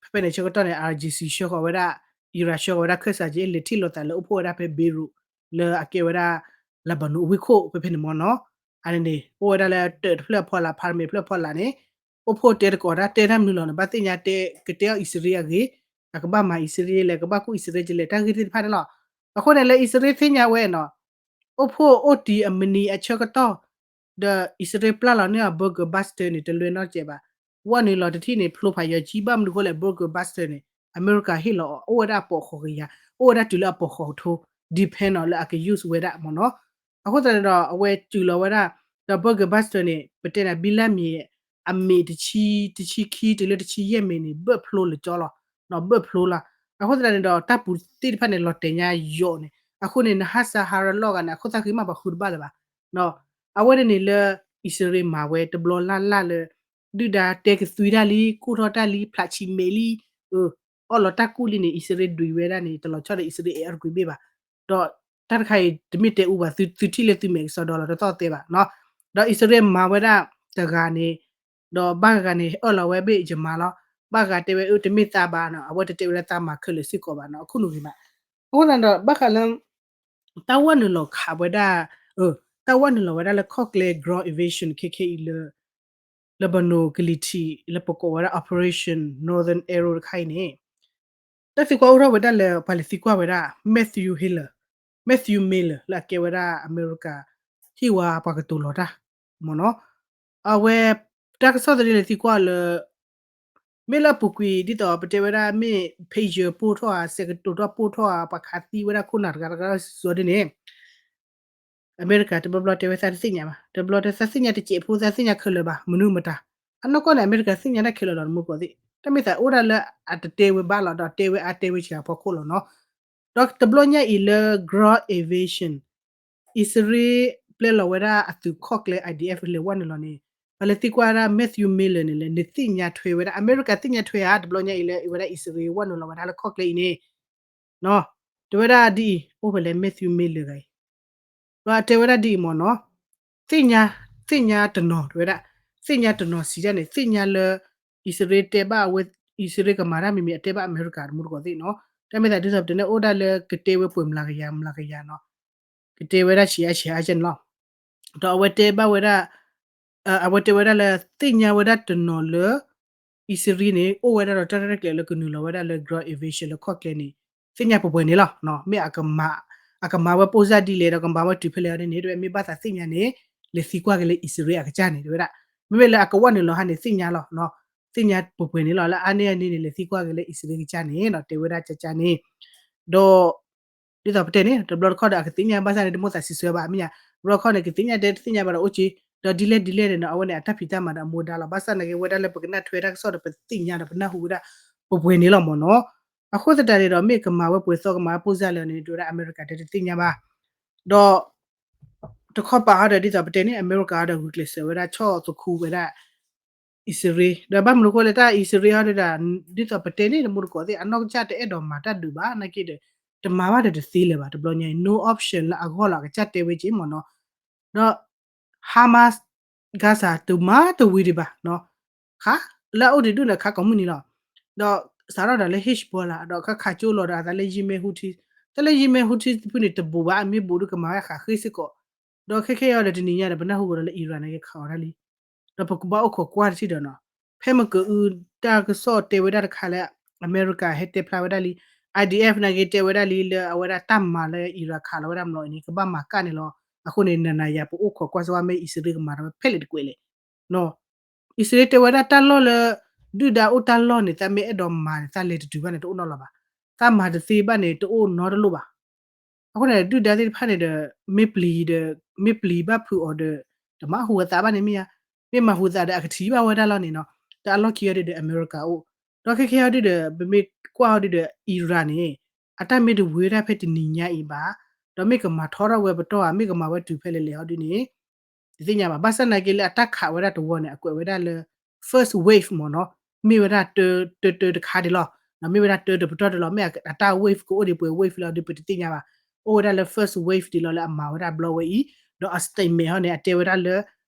ဖဲဖဲန့ၣ်ဆၢကတီၢ်န့ၣ် IRGC ဆှၢဃီၤဝဲဒၣ် Iran ဆှၢဃီၤဝဲဒၣ်ခၢၣ်စးက့ လဲၤထံၣ်လိာ်သးလၢအိၣ်ဖှိၣ်ဝဲဒၣ်ဖဲ Beirut လၢအကဲဝဲဒၣ် Lebanon အဝ့ၢ်ခိၣ်ဖဲဖဲန့ၣ်မ့ၢ်နီၤ, အန့ၣ်န့ၣ် အိၣ်ဝဲဒၣ်လၢတၢးတဖျၢၣ်အဖီလာ် ဖးမဲာ်တဖျၢၣ်အဖီလာ်န့ၣ်, အိၣ်ဖှိၣ်တဲတကိးတၢ် တဲတၢ်မနုၤလီၤန့ၣ် ဘၣ်သ့ၣ်ညါတဲ ကတဲအီၤအံၣ်စရ့လးအဂ့ၢ်, အကဘၣ်မၤအံၣ်စရ့လး ကဘၣ်ကူၣ်အံၣ်စရ့လး ကလဲၤတၢ်ဂ့ၢ်သ့ၣ်တဖၣ်န့ၣ်လီၤ. အဃိန့ၣ်လၢအံၣ်စရ့လးသ့ၣ်ညါဝဲနီၤ အိၣ်ဖှိၣ်အိၣ်တံၤအမံၤနံၤအဆၢကတီၢ်, ဒီးအံၣ်စရ့လးပျၢ်လီၤန့ၢ်အီၤ bunker buster န့ၣ် တလွဲနီတစဲးဘၣ်. ဝဲနုာ်လီၤတထံၣ်န့ၣ် ဖျိဖးယီၤကံဘၣ်မနုၤအဃိလဲၣ် bunker buster န့ၣ် အမဲရကၤဟ့ၣ်လီၤအီၤ အိၣ်ဝဲဒၣ်အပိာ်ဃီကယၤ, အိၣ်ဝဲဒၣ်တုၤလၢအပိာ်ဃီကထိ, depend on လၢအက use ဝဲဒၣ်မ့ၢ်နီၤ. အဃိသတးန့ၣ်ဒီး အဝဲတုၤလီၤဝဲဒၣ်, ဒီး bunker buster န့ၣ် ပတဲန့ၣ် ဘံလၢမ့ၢ် အမ့ၢ်တဆံ, တဆံခံတုၤလၢတဆံယဲၢ်မ့ၢ်န့ၣ် ဘၢၣ်ဖျိလၢကၠီလီၤ, ဘၢၣ်ဖျိလီၤ. အဃိသတးန့ၣ်ဒီး တၢ်ပူၤသ့ၣ်တဖၣ်န့ၣ် လီၤတဲာ်ညါယိာ်န့ၣ် အဃိန့ၣ် နဟါစဟါရလီၢ်ဂၤန့ၣ် အခိၣ်သၣ်ဃံမ့ၢ်ပှၤဃုတဘၣ်လၢၤဘၣ်. အဝဲန့ၣ်န့ၣ်လၢ အံၣ်စရ့လးမၤဝဲတဘျီလၢ်လၢ်လၢ ဒုၣ်ဒါတဲကသွံတၢ်လံ ကူၣ်ထီၣ်တၢ်လံ ဖျးဆံးမဲာ်လံ, အီၣ်လီၤတၢ်ကူၣ်လံန့ၣ် အံၣ်စရ့လးဒုးဝဲဒၣ်န့ၣ် တလီၤဆီဒီးအံၣ်စရ့လးအဲၣ်အီၤတကွံာ်ဘ့ၣ်ဘၣ်. ဒီးတၢ်တခါအံၤ တမ့ၢ်တဲအူဘၣ် သုထံၣ်လၢသုမဲာ်ကစီဒီလီၤ တသီၣ်သဲဘၣ်နီၤ. ဒီးအံၣ်စရ့လးမၤဝဲဒၣ်တဂၤန့ၣ်, ဒီးဘၣ်ဂၤန့ၣ် အၢၣ်လီၤဝဲဘ့ၣ်ယမၤလီၤ, ဘၣ်ဂၤတဲဝဲအၢ တမ့ၢ်သးဘၣ်နီၤ အဝဲတတဲဝဲလၢသးမၤခဲလၢာ်စ့ၢ်ကီးဘၣ်နီၤ အခိၣ်နူာ်ဂ့ၤမး. အဃိသတးဒီး ဘၣ်ဃးလၢ တၢ်ဝဲနုာ်လီၤခးဝဲဒၣ်, တၢ်ဝဲနုာ်လီၤဝဲဒၣ်လၢခီၣ်ကျဲ ground invasion ခဲခဲအံၤလၢ Lebanon ကလံၤထံး လၢပကိးဝဲဒၣ် Operation Northern Arrow တခါအံၤန့ၣ်, တၢ်သံကွၢ်အိၣ်ထီၣ်ဝဲဒၣ်လၢ ပှၤလဲၤသံကွၢ်ဝဲဒၣ် Matthew Miller, Matthew Miller လၢအကဲဝဲဒၣ်အမဲရကၤ ဟံၣ်ဝါပှၤကတိၤလီၤတၢ်, မ့ၢ်နီၤ, အဝဲ တၢ်ကစီၣ်သန့လဲၤသံကွၢ်လၢ မ့ၢ်လၢအပူၤကွံာ် ဒ်သိးပတဲဝဲဒၣ်မ့ၢ် pager ပိၢ်ထီၣ်ဧါ စဲးကတိၤထီၣ်ပိၢ်ထီၣ်ဧါ ပှၤခးသံဝဲဒၣ်ခိၣ်နၢ်တဂၤတဂၤစီၤဒ်န့ၣ် အမဲရကၤတဘျီဘျီတဲဝဲသးတသ့ၣ်ညါဘၣ်, တဘျီတဲသးသ့ၣ်ညါတစဲးဖိ သးသ့ၣ်ညါခဲလၢာ်ဘၣ် မနုၤမတၤ, အနီၢ်ကီၢ်န့ၣ် အမဲရကၤသ့ၣ်ညါတၢ်ခဲလၢာ်လီၤ တမူကီၢ်သ့ၣ် တၢ်မ့ၢ်သးအိၣ်ဒၣ်လၢအတတဲဝဲဘၣ်လီၤ ဒီးတဲဝဲအါတဲဝဲစှၤအဖီခိၣ်လီၤနီၤ. ဒီးတဘျီညါအံၤလၢ ground invasion အံၣ်စရ့လးပျဲလီၤဝဲဒၣ်အသုးခီၣ်ကျဲ IDF လဲၤဝဲနုာ်လီၤန့ၣ် ပှၤလဲၤသံကွၢ်ဝဲဒၣ် Matthew Miller န့ၣ်လဲၣ် နသ့ၣ်ညါထွဲဝဲဒၣ် အမဲရကၤသ့ၣ်ညါထွဲဧါ တဘျီညါအံၤလၢအဝဲဒၣ်အံၣ်စရ့လးဝဲနုာ်လီၤဝဲဒၣ်လၢခီၣ်ကျဲအံၤန့ၣ် တဲဝဲဒၣ်ဒ်အံၤ အိၣ်ဖဲလဲၣ် Matthew Miller တဂၤအံၤ ဒီးအတဲဝဲဒၣ်ဒ်အံၤမ့ၢ်နီၤ, သ့ၣ်ညါ, သ့ၣ်ညါတနီၤ တဲဝဲဒၣ်, သ့ၣ်ညါတနီၤစံးဒ်န့ၣ် သ့ၣ်ညါလၢ အံၣ်စရ့လးတဲဘၣ်အဝဲ အံၣ်စရ့လးကမၤတၢ်မံၤမံၤ အတဲဘၣ်အမဲရကၤတမူတကိးသ့ၣ်နီၤ. တၢ်မ့ၢ်သးဒ်သိးပတဲန့ၣ် အိၣ်ဒၣ်လၢကတဲဝဲပှဲၤမျးကယၤမျးကယၤနီၤ. ကတဲဝဲဒၣ်ဆံးအါဆံးအါကဲန့ၣ်လီၤ. ဒီးအဝဲတဲဘၣ်ဝဲဒၣ် အဝဲတဲဝဲဒၣ်လၢသ့ၣ်ညါဝဲဒၣ်တနီၤလၢ အံၣ်စရ့လးန့ၣ် အိၣ်ဝဲဒၣ်ဒီးတၢ်ရဲၣ်တၢ်ကျဲၤလၢကနုာ်လီၤဝဲဒၣ်လၢ ground invasion လၢခီၣ်ကျဲန့ၣ် သ့ၣ်ညါပှဲၤပှဲၤန့ၣ်လီၤ. မ့ၢ် အကမၤဝဲပိၢ်စၢ်ဒ်လဲၣ်ဒီးကမၤဝဲတုၤဖဲလဲၣ်အီၤန့ၣ် တဲဝဲမ့ၢ်ဘၣ်သးသ့ၣ်ညါန့ၣ် လဲၤသံကွၢ်က့ၤလၢအံၣ်စရ့လးအကစၢ်န့ၣ် တဲဝဲဒၣ်. မ့မ့ၢ်လၢအကဝီၤနုာ်လီၤဟါန့ၣ် သ့ၣ်ညါလီၤ. သ့ၣ်ညါပှဲၤပှဲၤန့ၣ်လီၤ. လၢအါန့ၢ်အန့ၣ်န့ၣ် လဲၤသံကွၢ်က့ၤလၢအံၣ်စရ့လးကစၢ်န့ၣ် တဲဝဲဒၣ်ကကန့ၣ် ဒီး ဒ်သိးပတဲန့ၣ် တဘျီတခီၣ်ဒီးအကသ့ၣ်ညါဘၣ်ဆၣ်န့ၣ် တမိၣ်သးစံးဆၢဘၣ် မ့ၢ်ညါ တဘျီတခီၣ်န့ၣ် ကသ့ၣ်ညါတဲတသ့ၣ်ညါဘၣ်ဒီးအိၣ်က့ၤ ဒီးဒ်လဲၣ်ဒ်လဲၣ်န့ၣ်နီၤ အဝဲန့ၣ် အတၢ်ဖံးတၢ်မၤဒီးအမူဒါလီၤ. ဘၣ်ဆၣ်နာ်က့ဝဲဒၣ်လၢပကနၣ်ထွဲတၢ်ကစီၣ်ဒီးပသ့ၣ်ညါဒီးပနၢ်ဟူဝဲဒၣ် ပှဲၤပှဲၤန့ၣ်လီၤမ့ၢ်နီၤ. အဃိသတးန့ၣ်ဒီး မ့ၢ်ကမၤဝဲပှဲၤသီကမၤဝဲပိၢ်စၢ်လၢာ်န့ၣ် တဲဝဲဒၣ်အမဲရကၤတဲတသ့ၣ်ညါဘၣ်. ဒီး တခီပၤဟီဒီး ဒ်သိးပတဲန့ၣ် အမဲရကၤဒီးဂုာ်ကျဲးစၢးဝဲဒၣ်ဆီၣ်သခူဝဲဒၣ် အံၣ်စရ့လး ဒီးဘၣ်မနုၤအဃိလဲၣ် တၢ်အံၣ်စရ့လးဟီဒီး ဒ်သိးပတဲန့ၣ် တမူတကိးသ့ၣ် အနီၢ်ကစၢ်တအဲၣ်ဒိးမၤတၢ်ဒုးဘၣ် နာ်က့ဒီး တမၤဘၣ်ဒီးတသ့လၢၤဘၣ် တဘျီညါအံၤ no option လၢအဂီၢ်လီၤ အကစၢ်တဲဝဲက့ၤမ့ၢ်နီၤ. ဒီး Hamas Gaza တမၤတဝံၤဒံးဘၣ် ခါ လၢအအိၣ်တဒူၣ်န့ၣ် ခါကိးမုၢ်နံၤလီၤ. ဒီးစးထီၣ်ဒီးလၢ Hezbollah ဒီးခါခးကၠိလီၤဒီးအသးလၢ Yemen Houthi တၢ်လၢ Yemen Houthi တဖုန့ၣ် တဘူးဘၣ် အမ့ၢ်ဘူးဒီးကမၤဝဲဃးဃ့စ့ၢ်ကီး ဒီးခဲခဲအံၤဒီးတနံၤညါဒီး ပနၢ်ဟူကဒီးလၢ Iran န့ၣ်ကခးအီၤတၢ်လံ. ဒီးပကဘၣ်အိၣ်ခိးကွၢ်တထံၣ်ဒီးနီၤ ဖဲမ့ၢ်ကအုတၢ်ကစီၣ်တဲဝဲဒၣ်တခါလၢ အမဲရကၤဟဲတဲဖျါဝဲဒၣ်လံ IDF နာ်က့တဲဝဲဒၣ်လံလၢအဝဲဒၣ်တၢ်မၤလၢ Iran ခးလီၤဝဲဒၣ်မလီၤအံၤန့ၣ် ကဘၣ်မၤကၣ်န့ၣ်လီၤ. အဃိန့ၣ် နၤနၤယၤ ပအိၣ်ခိးကွၢ်စ့ၢ်ဝဲမ့ၢ်အံၣ်စရ့လးကမၤဒီးဝဲဖဲလဲၣ်တကွဲးလဲၣ် အံၣ်စရ့လးတဲဝဲဒၣ်တၢ်လီၢ်လၢ ဒုၣ်ဒါအိၣ်တၢ်လီၢ်န့ၣ် သးမ့ၢ်အဲၣ်ဒိးမၤန့ၣ် သးလဲၤတတုၤဘၣ်န့ၣ် တအိၣ်နီတလီၤဘၣ်. သးမၤတသ့ဘၣ်န့ၣ် တအိၣ်နီတလီၤဘၣ်. အဃိန့ၣ် ဒုၣ်ဒါသ့ၣ်တဖၣ်န့ၣ်ဒီး မ့ၢ်ပျံၤဒီး မ့ၢ်ပျံၤဘၣ်ဖုးအီၤဒီး တမၤဟူးအသးဘၣ်န့ၣ်မ့ၢ်ဧါ. မ့ၢ်မၤဟူးသးဒီး အကထံၣ်ဘၣ်ဝဲဒၣ်လီၤန့ၣ်နီၤ. တၢ်အလီၢ်ခံအီၤဒုဒီး အမဲရကၤအိၣ်, ဒီးခဲခဲအီၤဒုဒီး ပမ့ၢ်ကွၢ်အီၤဒုဒီး Iran န့ၣ် အတၢ်မ့ၢ်တဝံၤဝဲဒၣ်ဖဲတနံၤညါအံၤဘၣ်, ဒီးမ့ၢ်ကမၤထီထီၣ်ဝဲပတီၢ်ဧါ, မ့ၢ်ကမၤဝဲတုၤဖဲလဲၣ်လဲၣ်အီၤဒုန့ၣ် တသ့ၣ်ညါဘၣ်. ဘၣ်ဆၣ်နာ်က့လၢအတၢ်ခးဝဲဒၣ်တဝီန့ၣ် အကွဲးဝဲဒၣ်လၢ first wave မ့ၢ်နီၤ, မ့ၢ်ဝဲဒၣ်တၢတၢတၢတခါဒံးလီၤ. မ့ၢ်ဝဲဒၣ်တၢတပတီၢ်ဒံးလီၤ. မ့ၢ်အတၢ် wave ကအိၣ်ဒံးပှဲၤ wave လၢအီၤဒု ပတသ့ၣ်ညါဘၣ်. အိၣ်ဝဲဒၣ်လၢ first wave ဒံးလီၤလၢအမၤဝဲဒၣ်ဘျီဝဲအံၤ, ဒီးအ statement ဟီန့ၣ် အတဲဝဲဒၣ်လၢ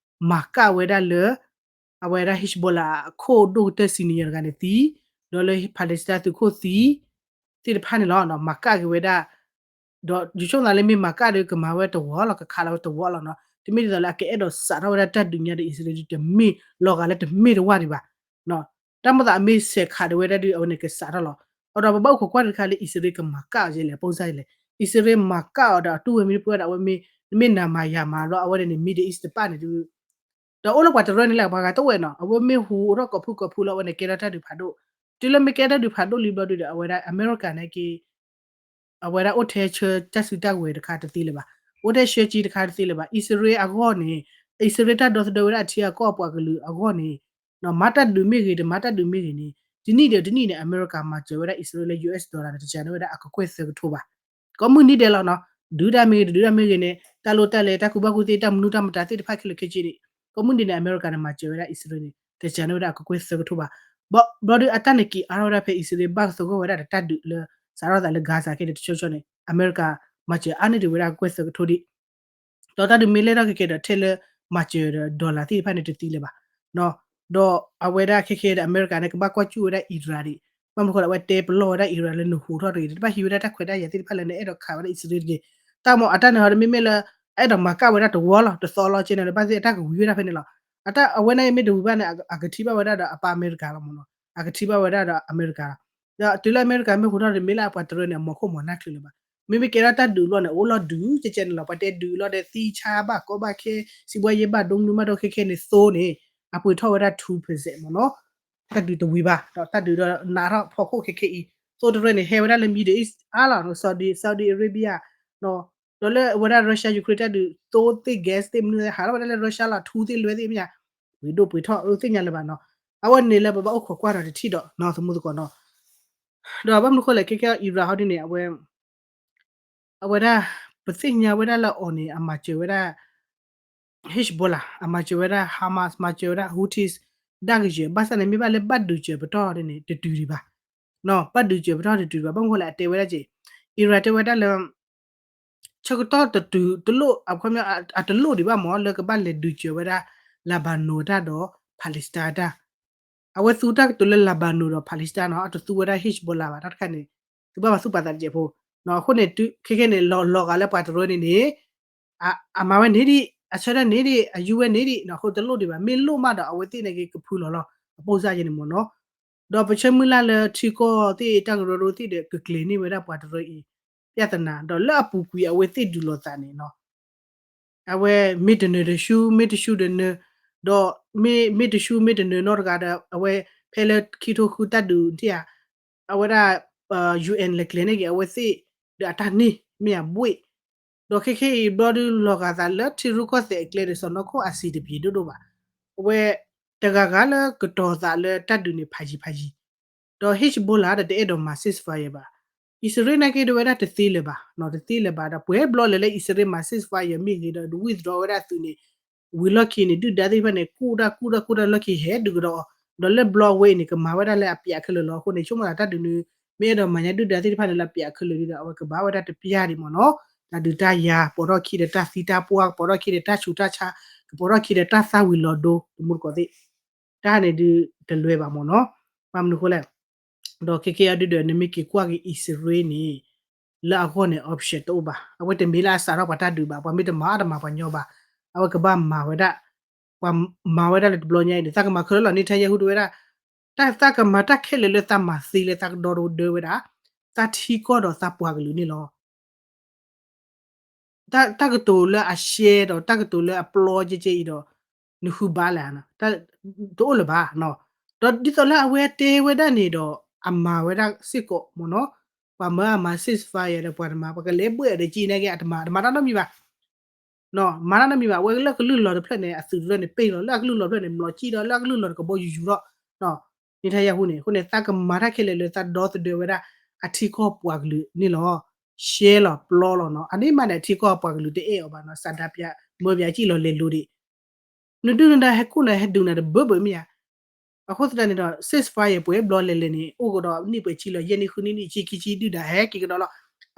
မၤကၣ်ဝဲဒၣ်လၢ အဝဲဒၣ် Hezbollah အခိၣ်ဒိၣ်ကတၢၢ် senior တဂၤန့ၣ်သံ, ဒီးလၢ Palestine သုးခိၣ်သံ သ့ၣ်တဖၣ်န့ၣ်လီၤ. မၤကၣ်က့ၤဝဲဒၣ် ဒီးယဆိကမိၣ်သးလၢမ့ၢ်မၤကၣ်ဒီးကမၤဝဲတဝီလီၤ, ကခးလီၤဝဲတဝီလီၤနီၤ. တမ့ၢ်ဒ်သိးလၢအကအဲၣ်ဒိးစးထီၣ်ဝဲဒၣ်တၢ်ဒုးညါဒီး အံၣ်စရ့လးဒု တမ့ၢ်လီၤဂာ်လၢတမ့ၢ်တဝၢ်ဒံးဘၣ်. တၢ်မိၣ်သးအမ့ၢ်ဆဲးခးဒံးဝဲဒၣ်ဒု အဝဲန့ၣ်ကစးထီၣ်လီၤ. အဒီးပဘၣ်အိၣ်ခိးကွၢ်တခါလၢ အံၣ်စရ့လးကမၤကၣ်အီၤယဲလဲၣ် အပိၢ်စၢ်ယဲလဲၣ်. အံၣ်စရ့လးမၤကၣ်အီၤဒီးအတူၢ်ဝဲမ့ၢ်တပှဲၤဒီး အဝဲမ့ၢ် နမ့ၢ်နၤမၤယၤမၤဘျီ အဝဲန့ၣ်န့ၣ် Middle East တပၣ်န့ၣ်ဒု ဒီးအိၣ်လၢပှၤတရၢန့ၣ်လၢပှၤဂၤတဝဲနီၤ, အဝဲမ့ၢ်ဟူးထီၣ်ကိးဖုကိးဖုလၢအဝဲန့ၣ်ကဲထီၣ်တၢ်ဒုးဖးဒိၣ်, တုၤလၢမ့ၢ်ကဲထီၣ်တၢ်ဒုးဖးဒိၣ်လံဘျီဒုဒီး အဝဲဒၣ်အမဲရကၤန့ၣ်က့ အဝဲဒၣ်အိၣ်ထဲဆၢတၢ်စုတၢ်ဝဲၤတခါတသ့လၢၤဘၣ်, အိၣ်ထဲဆၢက့တခါတသ့လၢၤဘၣ်. အံၣ်စရ့လးအဂီၢ်န့ၣ်, အံၣ်စရ့လးတၢ်ဒီသဒၢဝဲဒၣ်အထံအကီၢ်အပှၤကလုာ်အဂီၢ်န့ၣ် မၤတၢ်ဒုးမ့ၢ်ဂ့ၤ တမၤတၢ်ဒုးမ့ၢ်ဂ့ၤန့ၣ် တနံၣ်ဒီးတနံၣ်န့ၣ် အမဲရကၤမၤစၢၤဝဲဒၣ်အံၣ်စရ့လးလၢ US dollar န့ၣ် တစှၤန့ၢ်ဝဲဒၣ်အကကွဲၢ်သၢကထိဘၣ်. ကိးမုၢ်နံၤဒဲးလီၤနီၤ, ဒုးတၢ်မ့ၢ်ဂ့ၤ တဒုးတၢ်မ့ၢ်ဂ့ၤန့ၣ် တၢ်လိၣ်တၢ်လဲၤ တၢ်ကူဘၣ်ကူသ့ တၢ်မနုၤတၢ်မတၤသ့ၣ်တဖၣ်ခဲလၢာ်ခဲဆ့န့ၣ် ကိးမုၢ်နံၤန့ၣ် အမဲရကၤန့ၣ် မၤစၢၤဝဲဒၣ်အံၣ်စရ့လးန့ၣ် တစှၤန့ၢ်ဝဲဒၣ်အကကွဲၢ်သၢကထိဘၣ်. ဘျီဒုးအတၢ်န့ၣ်က့ၤအါထီၣ်ဝဲဒၣ်ဖဲအံၣ်စရ့လးဘၣ်သဂၢၢ်ဝဲဒၣ်ဒီးတၢ်ဒုးလၢ စးထီၣ်သးလၢ Gaza ခဲန့ၣ် တဆၢဆၢန့ၣ် အမဲရကၤမၤစၢၤအါန့ၢ်ဒံးဝဲဒၣ်အကကွဲၢ်သၢကထိဒံး ဒီးတၢ်ဒုးမ့ၢ်လဲၢ်ထီၣ်ခဲကဲဒီး ထဲလၢမၤစၢၤဒီး dollar သ့ၣ်တဖၣ်န့ၣ်တသ့လၢၤဘၣ်. ဒီးအဝဲဒၣ်ခဲကဲဒီး အမဲရကၤန့ၣ် ကဘၣ်ကွၢ်စူၣ်ဝဲဒၣ် Iran ဒံး, ဘၣ်မနုၤဃိလၢအဝဲတဲပလီၢ်ဝဲဒၣ် Iran လၢနဟူးထီၣ်တဂ့ၤ တဘၣ်ဟံးဝဲဒၣ်တၢ်ခွဲးတၢ်ယာ်သ့ၣ်တဖၣ်လၢနအဲၣ်ဒိးခးဝဲဒၣ်အံၣ်စရ့လးတဂ့ၤ. တၢ်မ့ၢ်အတၢ်န့ၣ်ဟီဒီး မ့မ့ၢ်လၢ အဲၣ်ဒိးမၤကၣ်ဝဲဒၣ်တဝီလီၤ တသီလီၤကဲန့ၣ်ဒီး ဘၣ်သ့ၣ်အတၢ်ကဝံၤဝဲဒၣ်ဖဲန့ၣ်လီၤ. အတၢ်အဝဲန့ၣ်မ့ၢ်တဝံၤဘၣ်န့ၣ် အကထံၣ်ဘၣ်ဝဲဒၣ်ဒီးအပၢ်အမဲရကၤလီၤမ့ၢ်နီၤ, အကထံၣ်ဘၣ်ဝဲဒၣ်ဒီးအမဲရကၤလီၤ. ဒီးတုၤလၢအမဲရကၤမ့ၢ်ဟူးထီၣ်ဒီး မ့ၢ်လၢအပှၤတရၢန့ၣ် အမီၤခိၣ်မီၤနၢ်ချုးလၢၤဘၣ်. မ့မ့ၢ်ကဲထီၣ်တၢ်ဒုးဘျီန့ၣ် အိၣ်လီၤဒုးကဲကဲန့ၣ်လီၤ. ပှၤတဲဒုးလီၤဒီး သံဆါဘၣ်ကီဘၣ်ခဲ စံးဘှါယဲဘၣ်ဒိမနုၤမးဒီး ခဲခဲန့ၣ် သိန့ၣ် အပှ့ၤထီၣ်ဝဲဒၣ် two percent မ့ၢ်နီၤ. တၢ်ဒုးတဝံၤဘၣ် ဒီးတၢ်ဒုးဒီးနးထီၣ်ဖီခိၣ်ခဲခဲအံၤ သိတရၢန့ၣ် ဟဲဝဲဒၣ်လၢ Middle East အါလီၤ Saudi Saudi Arabia ဒီးလၢအဝဲဒၣ် Russia Ukraine တၢ်ဒုး သိသ့ၣ် gas သ့ၣ်မနုၤသ့ၣ် ဟးထီၣ်ဝဲဒၣ်လၢ Russia လီၤ ထူသ့ၣ်လွဲသ့ၣ်မ့ၢ်ဧါ ပှ့ၤဒိၣ်ပှ့ၤထီၣ် အသ့ၣ်ညါလၢၤဘၣ်နီၤ. အဝဲန့ၣ်လၢပဘၣ်အိၣ်ခိးကွၢ်ဒီးတထံၣ်ဒီးနီၤ သမူသကိးနီၤ. ဒီးဘၣ်မနုၤဃိလဲၣ် ခဲခဲအံၤ Iran ဟီဒ်န့ၣ် အဝဲ အဝဲဒၣ် ပသ့ၣ်ညါဝဲဒၣ်လၢအီၤန့ၣ် အမၤစၢၤဝဲဒၣ် Hezbollah အမၤစၢၤဝဲဒၣ် Hamas မၤစၢၤဝဲဒၣ် Houthis ဒၣ်ကယၢၤ ဘၣ်ဆၣ်န့ၣ် မ့ၢ်ဘၣ်လၢဘၣ်ဒုးစၢၤပတီၢ်ဒ်န့ၣ် တတုၤဒံးဘၣ်. ဘၣ်ဒုးစၢၤပတီၢ်တတုၤဒံးဘၣ် ဘၣ်မနုၤဃိလဲၣ် အတဲဝဲဒၣ်က့ၤ Iran တဲဝဲဒၣ်လၢ ဆၢကတီၢ်တတုၤတလိၣ် အခီပညီ အတလိၣ်ဒံးဘၣ်မ့ၢ် လၢကဘၣ်လဲၤဒုးစၢၤဝဲဒၣ် Lebanon တၢ်ဒီး Palestine တၢ် အဝဲသူတၢ်ကတိၤလၢ Lebanon ဒီး Palestine နီၤ, အတသူဝဲဒၣ် Hezbollah ဘၣ် တၢ်တခါန့ၣ် သုဘၣ်ပာ်သူၣ်ပာ်သးတစဲးဖိ, အဃိန့ၣ် ခဲခဲန့ၣ် လီၤဂာ်လၢပှၤတရၢန့ၣ်န့ၣ် အမၤဝဲန့ၣ်ဒံး အဆၢဒၣ်န့ၣ်ဒံး အယူၢ်ဝဲန့ၣ်ဒံး အဃိတလိၣ်ဒံးဘၣ်, မ့ၢ်လိၣ်မးဒီး အဝဲသ့ၣ်န့ၣ်က့ၤကဖုလီၤလီၤ အပိၢ်စၢ်ယဲန့ၣ်မ့ၢ်နီၤ. ဒီးပဆၢမုၢ်လၢ်လၢထံကီၢ်သ့ၣ် တၢ်ကရၢကရိသ့ၣ်ဒီး ကကျဲၤန့ၢ်ဝဲဒၣ်ပှၤတရၢအံၤ ပြဿနာ ဒီးလၢအပူၤကွံာ်အဝဲသ့ၣ်ဒုးလိာ်သးန့ၣ်နီၤ အဝဲမ့ၢ်တနၢၤတဆူ မ့ၢ်တဆူတနၢၤ, ဒီးမ့ၢ် မ့ၢ်တဆူမ့ၢ်တနၢၤနီတဂၤဒီး အဝဲဖဲလၢခံထိဃုတၢ်ဒုးထံၣ်ဧါ, အဝဲဒၣ် UN လဲၤကျဲၤန့ၢ်က့ၤအဝဲသ့ၣ် ဒီးအတၢ်န့ၢ် မ့ၢ်အဘှ့ၣ်, ဒီးခဲခဲအံၤဘျီဒုးလီၤဂာ်သးလၢထံရူၢ်ကီၢ်သဲးအကျဲဒီး စီၤနီၢ်ခိၣ်အစံးတပျ့ၤဒိၣ်ဒိၣ်ဘၣ်, အဝဲ တဂၤဂၤလၢကတီၤသးလၢတၢ်ဒုးန့ၣ် ဖးယံၤဖးယံၤ ဒီး Hezbollah ဒီးတအဲၣ်ဒိးမၤ ceasefire ဘၣ်. အံၣ်စရ့လးနာ်က့ဒၣ်ဝဲဒၣ်တသ့လၢၤဘၣ်, တသ့လၢၤဘၣ်ဒီး ပှဲၤဘျီလဲၤလၢအံၣ်စရ့လးမၤ ceasefire မ့ၢ်ဂ့ၤဒီး ဒဝံၣ်သရီဝဲဒၣ်သုးန့ၣ် ဝံၤလီၢ်ခံန့ၣ် ဒုၣ်ဒါသ့ၣ်တဖၣ်န့ၣ် ကူၣ်တၢ်ကူၣ်တၢ်ကူၣ်တၢ်လီၢ်ခံဟဲဒုးကဒီးအီၤ, ဒီးလၢဘျီအဝဲအံၤန့ၣ် ကမၤဝဲဒၣ်လၢအပျးခဲလၢာ်လီၤ. အဃိန့ၣ် ဆိကမိၣ်သးတၢ်ဒုးန့ၣ် မ့ၢ်အဲၣ်ဒိးမၤညါဒုၣ်ဒါသ့ၣ်တဖၣ်န့ၣ်လၢအပျးခဲလၢာ်ဒီး အဝဲကဘၣ်ဝဲဒၣ်တပျၢ်ဒံးမ့ၢ်နီၤ, တၢ်ဒုးတၢ်ယၤ ပိာ်ထီၣ်ခံဒီးတၢ်သံတၢ်ပှၢ် ပိာ်ထီၣ်ခံဒီးတၢ်ဆူးတၢ်ဆါ ကပိာ်ထီၣ်ခံဒီးတၢ်သၣ်ဝံၤလီၤဒိ တမူတကိးသ့ၣ် တၢ်န့ၣ်ဒုးတလၢၤဘၣ်မ့ၢ်နီၤ, ဘၣ်မနုၤအဃိလဲၣ်, ဒီးခဲခဲအံၤဒုးဒီး နမ့ၢ်က့ၤကွၢ်က့ၤအံၣ်စရ့လးန့ၣ် လၢအဂီၢ်န့ၣ် option တအိၣ်ဘၣ်, အဝဲတမ့ၢ်လၢအစးထီၣ်ပှၤတၢ်ဒုးဘၣ်, ပှၤမ့ၢ်တမၤအီၤတမၤပှၤညီဘၣ်, အဝဲကဘၣ်မၤဝဲဒၣ်, ပှၤမၤဝဲဒၣ်လၢတဘျီညါအံၤန့ၣ် သးကမၤခဲလၢာ်လီၤ နံၣ်ထါယဲၢ်ဟူတဝဲဒၣ်, တၢ်သးကမၤတၢ်ခဲလၢာ်လၢသးမၤသ့လၢသးကဒီတဒၢဝဲဒၣ်, သးထံကီၢ်ဒီးသးပှၤကလုာ်န့ၣ်လီၤ. တၢ်ကတိၤလၢအ share ဒီးတၢ်ကတိၤလၢအပျီကဲကဲအံၤဒီး နဃုဘါလဲၣ်, တအိၣ်လၢၤဘၣ်, ဒီးဒ်သိးလၢအဝဲတဲဝဲဒၣ်န့ၣ်ဒီး အမၤဝဲဒၣ်စ့ၢ်ကီးမ့ၢ်နီၤ, ပှၤမၢအမၤ ceasefire ဒီးပှၤတမၤ ပှၤကလဲၤဘှဲၣ်ဒီးကံန့ၣ်က့ အတမၤ တမၤတၢ်နီတမံၤဘၣ် မၤတၢ်နီတမံၤဘၣ်, အဝဲလၢကလုၢ်လီၤတဖျၢၣ်န့ၣ် အသုးတဖျၢၣ်န့ၣ် ပ့ၢ်လီၤ လၢအကလုၢ်လီၤတဖျၢၣ်န့ၣ် မျီၤကံၣ်ဒီးလၢအကလုၢ်လီၤတကဘီယူၤယူၤဒီး နံၣ်ထါယဲၢ်ဟူန့ၣ် အဃိန့ၣ် သးကမၤတၢ်ခဲလၢာ်လၢသးဒီသဒၢဝဲဒၣ် အထံကီၢ်ပှၤကလုာ်န့ၣ်လီၤ. share လီၤပျီလီၤနီၤ, အန့ၣ်မးန့ၣ် အထံကီၢ်ပှၤကလုာ်တအဲၣ်အီၤဘၣ်နီၤ, စးဒၢပျးမၢပျးကံၣ်လီၤလဲၤလိၤဒံး နဒုၣ်နဒါဟဲခိၣ်နၤဟဲဒုးနၤတဘၢဘၢမ့ၢ်ဧါ, အဃိသတးန့ၣ်ဒီး ceasefire ပှဲၤဘျီလဲၤလဲၤန့ၣ် အိၣ်ကဒီးနံၣ်ပှဲၤဆံလီၤ ယဲၢ်နံၣ်ဃုနံၣ်နံၣ်ဆံခံဆံ ဒုၣ်ဒါဟဲက့ၤကဒီးလီၤ.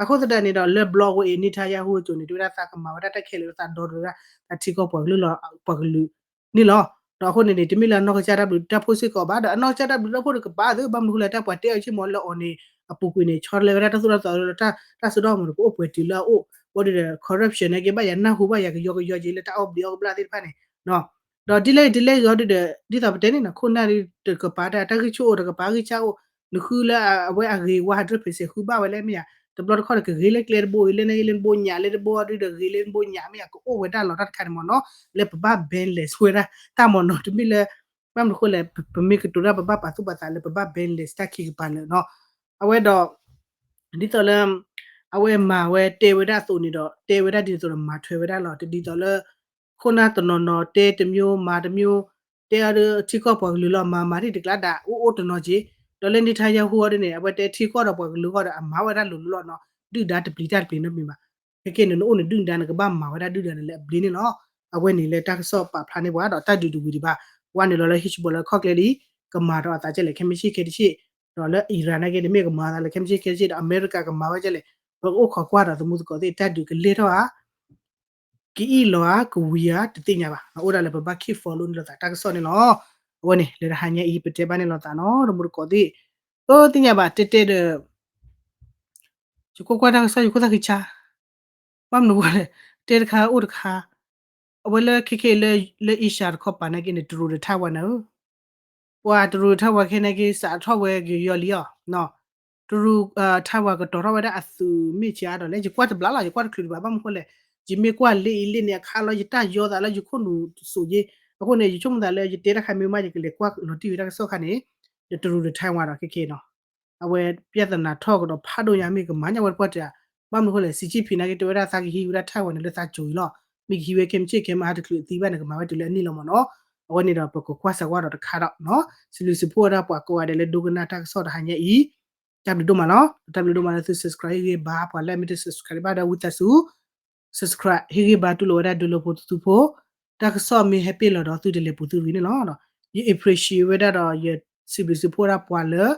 အဃိသတးန့ၣ်ဒီး လၢဘျီဝဲအံၤ နံၣ်ထါယဲၢ်ဟူအစိၤန့ၣ် တဲဝဲဒၣ်သးကမၤဝဲဒၣ်တၢ်ခဲလၢာ်လၢသးဒီသဒၢဝဲဒၣ် အထံကီၢ်ပှၤကလုာ်လီၤ ပှၤကလုာ်န့ၣ်လီၤ. ဒီးအဃိန့ၣ်န့ၣ် တမ့ၢ်လၢအနီၢ်ကစၢ်တၢ်ဘျုးတၢ်ဖှိၣ်စ့ၢ်ကီးဘၣ်, ဒီးအနီၢ်ကစၢ်တၢ်ဘျုးတၢ်ဖှိၣ်တကပၤသ့ ဘၣ်မနုၤဃိလဲၣ် တၢ်ပှၤတဲအီၤက့မ့ၢ်လၢအီၤန့ၣ် အပူၤကွံာ်န့ၣ် ဆီတလဲဝဲဒၣ်တၢ်သိၣ်တၢ်သီလၢတၢ်စိတၢ်ကမီၤန့ၣ် ကအိၣ်ပှဲၤတုၤလၢအအိၣ်, ဘၣ်ဒီး corruption န့ၣ်က့ ဘၣ်ယၤနၢ်ဟူဘၣ်ယၤကယီကယီက့လၢတၢ်အီၣ်ဘျံးအီၣ်ကဘျၣ်သ့ၣ်တဖၣ်န့ၣ် ဒီးဒ်လဲၣ်ဒ်လဲၣ်ဂ့ၤဒီး ဒ်သိးပတဲန့ၣ်နီၤ ခိၣ်နၢ်တကပၤတၢ် တၢ်ဂံၢ်ဆူၣ်အိၣ်တကပၤဂံၢ်ဆူၣ်အိၣ်, နဃုလၢအဝဲအဂ့ၤဝါ hundred percent ဃုဘၣ်ဝဲလဲၣ်မ့ၢ်ဧါ, တဘျီတခီၣ်န့ၣ် ကဂ့ၤလၢကျဲတဘိအံၤ လၢန့ၣ်ဂ့ၤလၢနဘိညၣ်လၢတဘိဒီး ဂ့ၤလၢနဘိညၣ်မ့ၢ်ဧါ ကအိၣ်ဝဲဒၣ်လီၤတၢ်တခါန့ၣ်မ့ၢ်နီၤ, လၢပဘၣ် balance ဝဲဒၣ် တၢ်မ့ၢ်နီၤ တမ့ၢ်လၢ ဘၣ်မနုၤဃိလဲၣ် ပမ့ၢ်ကတိၤတၢ် ပဘၣ်ပာ်သူၣ်ပာ်သးလၢပဘၣ် balance တၢ်ခံကပၤလၢာ်နီၤ, အဝဲဒီး ဒ်သိးလၢ အဝဲမၤဝဲတဲဝဲဒၣ်အသိးန့ၣ်ဒီး တဲဝဲဒၣ်ဒ်သိးဒီးမၤထွဲဝဲဒၣ်လီၤ. တဒ်သိးလၢ ခိၣ်နၢ်တနီၤနီၤတဲတမျိုး မၤတမျိုး, တဲအီၤဒီးထံကီၢ်ပှၤကလုာ်လီၤ မၤမၤထံၣ်တကျါဒၣ် အိၣ်အိၣ်တနီၤက့ၤ, ဒီးလၢနံၣ်ထါယဲၢ်ဟူအီၤဒ်န့ၣ် အဝဲတဲထံကီၢ်ဒီးပှၤကလုာ်ဂီၢ်ဒီး အမၤဝဲဒၣ်လိၤလိၤလီၤနီၤ, ဒုၣ်ဒါတပျံၤတၢ်တပျံၤနီတမံၤဘၣ်. ခဲကဲန့ၣ် နအိၣ်နဒုၣ်နဒါ နကဘၣ်မၤဝဲဒၣ်ဒုၣ်ဒါန့ၣ်လၢအဘျ့န့ၣ်လီၤ. အဝဲန့ၣ်လၢတၢ်ကစီၣ်ပာ်ဖျါန့ၢ်ပှၤဒီးတၢ်ဒုးတဝံၤဒံးဘၣ်, ဝဲန့ၣ်လီၤလၢ Hezbollah ခီၣ်ကျဲဒ်အံၤ ကမၤဒီးအသးကဲလဲၣ် ခဲမုၢ်ဆ့ၣ်ခဲတဆ့ၣ်, ဒီးလၢ Iran နာ်က့န့ၣ် မ့ၢ်ကမၤအသးလၢ ခဲမုၢ်ဆ့ၣ်ခဲတဆ့ၣ် ဒီးအမဲရကၤကမၤဝဲကဲလဲၣ်, ပကအိၣ်ခိးကွၢ်ဒီးသမူသကိးသ့ၣ် တၢ်ဒုးကလဲၤထီၣ်ဧါ ကအံၣ်လီၤဧါ ကဝံၤဧါ တသ့ၣ်ညါဘၣ်, အိၣ်ဒၣ်လၢပဘၣ် keep follow န့ၣ်လိာ်သးတၢ်ကစီၣ်န့ၣ်လီၤ. အဝဲန့ၣ် လၢတဟါညါအံၤ ပတဲဘၣ်န့ၣ်လိာ်သးနီၤ သမူသကိးသ့ၣ်, အသ့ၣ်ညါဘၣ်တဲတဲဒီး ယကွၢ်ကွၢ်တၢ်ကစီၣ် ယခိၣ်သၣ်ဃံဆါ, ဘၣ်မနုၤဝဲလဲၣ်, တဲတခါအိၣ်တခါ, အဝဲလၢခဲခဲလၢ လၢ Asia တခီပၤနာ်က့န့ၣ် တရူးဒီး Taiwan န့ၣ်ဧၢ ပှၤတရူး Taiwan ခဲနာ်က့ စးထီၣ်ဝဲကယီလံအီၤ, တရူး Taiwan ကတီၤထီၣ်ဝဲဒၣ်အသုးမ့ၢ်ဆါဒီးလဲၣ် ယကွၢ်တဘျီလီၤ ယကွၢ်တချုးဒံးဘၣ် ဘၣ်မနုၤဃိလဲၣ်, ယမ့ၢ်ကွၢ်လၢအံၤလၢန့ၣ် အခါလီၤ ယတၢ်ယီသးလၢယခိၣ်နူာ်စိၤယ့, အဃိန့ၣ် ယဆိကမိၣ်သးလၢယတဲတၢ်ခါမ့ၢ်မး ယကလဲၤကွၢ်လီၤတံၢ်ဝဲတၢ်ကစီၣ်ခါန့ၣ်, ဒီးတရူးဒီး Taiwan ဒီးခဲခဲနီၤ အဝဲ ပြဿနာ ထီၣ်ကဒီးဖးဒိၣ်ညါမ့ၢ်ကမၤညါဝဲတပှၢ်တၢၢ်, ဘၣ်မနုၤဃိလဲၣ် စံးကံၣ်ဖံးနာ်က့ တဲဝဲဒၣ်သးကဟံးဝဲဒၣ် Taiwan န့ၣ်လၢသးစိၤအံၤလီၤ, မ့ၢ်ကဟံးဝဲခဲမုၢ်ဆ့ၣ်ခဲမုၢ်ဟါတချုးသံဘၣ်န့ၣ် ကမၤဝဲတုၤလၢအနံၣ်လီၤမ့ၢ်နီၤ, အဝဲန့ၣ်ဒီးပကကွၢ်စးကွၢ်ဒီးတခါဒီးနီၤ, စံးဘျုးစံးဖှိၣ်ဝဲဒၣ်ပှၤကိးဂၤဒဲးလၢဒိကနၣ်တၢ်ကစီၣ်တဟါညါအံၤ, တၢ်ဘျုးဒိၣ်မးလီၤ, တၢ်ဘျုးဒိၣ်မးလၢသု subscribe ဟ့ၣ်ဂံၢ်ဘါ ပှၤလၢအမ့ၢ်တ subscribe ဘၣ်ဒီးဝံသးစူၤ subscribe ဟ့ၣ်ဂံၢ်ဘါ တူၢ်လိာ်ဝဲဒၣ်ဒုးလိာ်ဖိသုဖိ, တၢ်ကစီၣ်မ့ၢ်ဟဲပ့ၢ်လီၤဒီးသုတလဲၤပူၤသုရံန့ၣ်လီၤ. ယ appreciate ဝဲဒၣ်ဒီးယစံးဘျုးစံးဖှိၣ်ဝဲဒၣ်ပှၤလၢ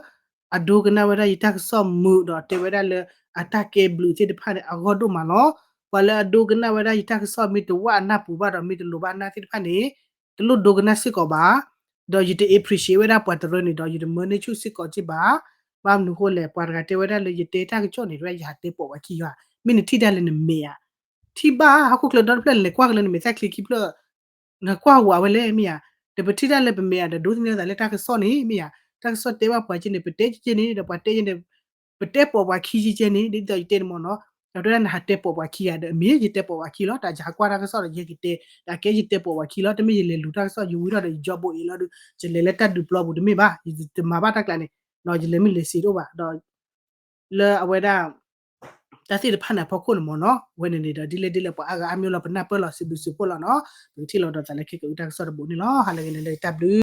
အဒိကနၣ်ဝဲဒၣ်ယတၢ်ကစီၣ်မုာ်ဒီးတဲဝဲဒၣ်လၢ အတၢ်ကဲဘျုးသ့ၣ်တဖၣ်န့ၣ် အဂီၢ်ဒိၣ်မးလီၤ. ပှၤလၢအဒိကနၣ်ဝဲဒၣ်ယတၢ်ကစီၣ်မ့ၢ်တဝၣ်အနၢ်ပူၤဘၣ်ဒီးမ့ၢ်တလိၤဘၣ်အနၢ်သ့ၣ်တဖၣ်န့ၣ် တလိၣ်ဒိကနၣ်စ့ၢ်ကီးဘၣ်. ဒီးယတ appreciate ဝဲဒၣ်ပှၤတရၢန့ၣ်ဒီး ယတမၢန့ၢ်ဆူၣ်စ့ၢ်ကီးက့ဘၣ်. ဘၣ်မနုၤဃိလဲၣ်, ပှၤတဂၤတဲဝဲဒၣ်လၢယတဲတၢ်ကစီၣ်န့ၣ် တဝဲယဟးတဲပိာ်ပှၤခံယၤ, မ့ၢ်နထံၣ်ဒၣ်လဲာ်နမဲာ်ဧါ, ထံၣ်ဘၣ် ဟီၣ်ခိၣ်ချၢဒီတဖျၢၣ်လဲၤကွၢ်က့ၤလၢနမဲာ်သၣ်ချံခံဖျၢၣ် နကွၢ်ဝဲလဲၣ်မ့ၢ်ဧါ, ဒီးပထံၣ်ဒၣ်လၢပမဲာ်ဧါဒီး ဒိးသန့ၤသးလၢတၢ်ကစီၣ်န့ၣ်မ့ၢ်ဧါ, တၢ်ကစီၣ်တဲဘၣ်ပှၤက့န့ၣ် ပတဲက့န့ၣ် ဒီးပှၤတဲက့န့ၣ် ပတဲပိာ်ပှၤခံက့ကဲန့ၣ် ဒ်သိးယတဲန့ၣ်မ့ၢ်နီၤ, ဒီးတဲဒၣ်နဟးတဲပိာ်ပှၤခံဂၤဒီး အမ့ၢ်ယတဲပိာ်ပှၤခံလီၤ, တၢ်ယဟးကွၢ်တၢ်ကစီၣ်ဒီးယဟဲက့ၤတဲ, တၢ်ကဲယတဲပိာ်ပှၤခံလီၤ, တမ့ၢ်ယလဲၤလူၤတၢ်ကစီၣ် ယဝံထီၣ်ဒီးယ job အိၣ်အ့ၣ်လီၤဒီး ယလဲၤလၢတၢ်ဒုးပျီပူၤတမ့ၢ်ဘၣ်, ယတမၤဘၣ်တၢ်ကျးန့ၣ်, ယလဲၤမ့ၢ်လဲၤစ့းတအိၣ်ဘၣ်ဒီး လၢအဝဲဒၣ် တၢ်သ့ၣ်တဖၣ်န့ၣ်အဖီခိၣ်န့ၣ်မ့ၢ်နီၤ, ဝဲန့ၣ်န့ၣ်ဒီး ဒ်လဲၣ်ဒ်လဲၣ်ပှၤအါဂၤအါမံၤလီၤ ပနၢ်ပၢၢ်လီၤ စံးဘျုးစံးဖှိၣ်လီၤနီၤ, ပကထံၣ်လိာ်ဒီးသးလၢခဲကအုတၢ်ကစီၣ်တဘိန့ၣ်လီၤ, ဟါလၢဂ့ၤန့ၣ်ဒီးတၢ်ဘျုး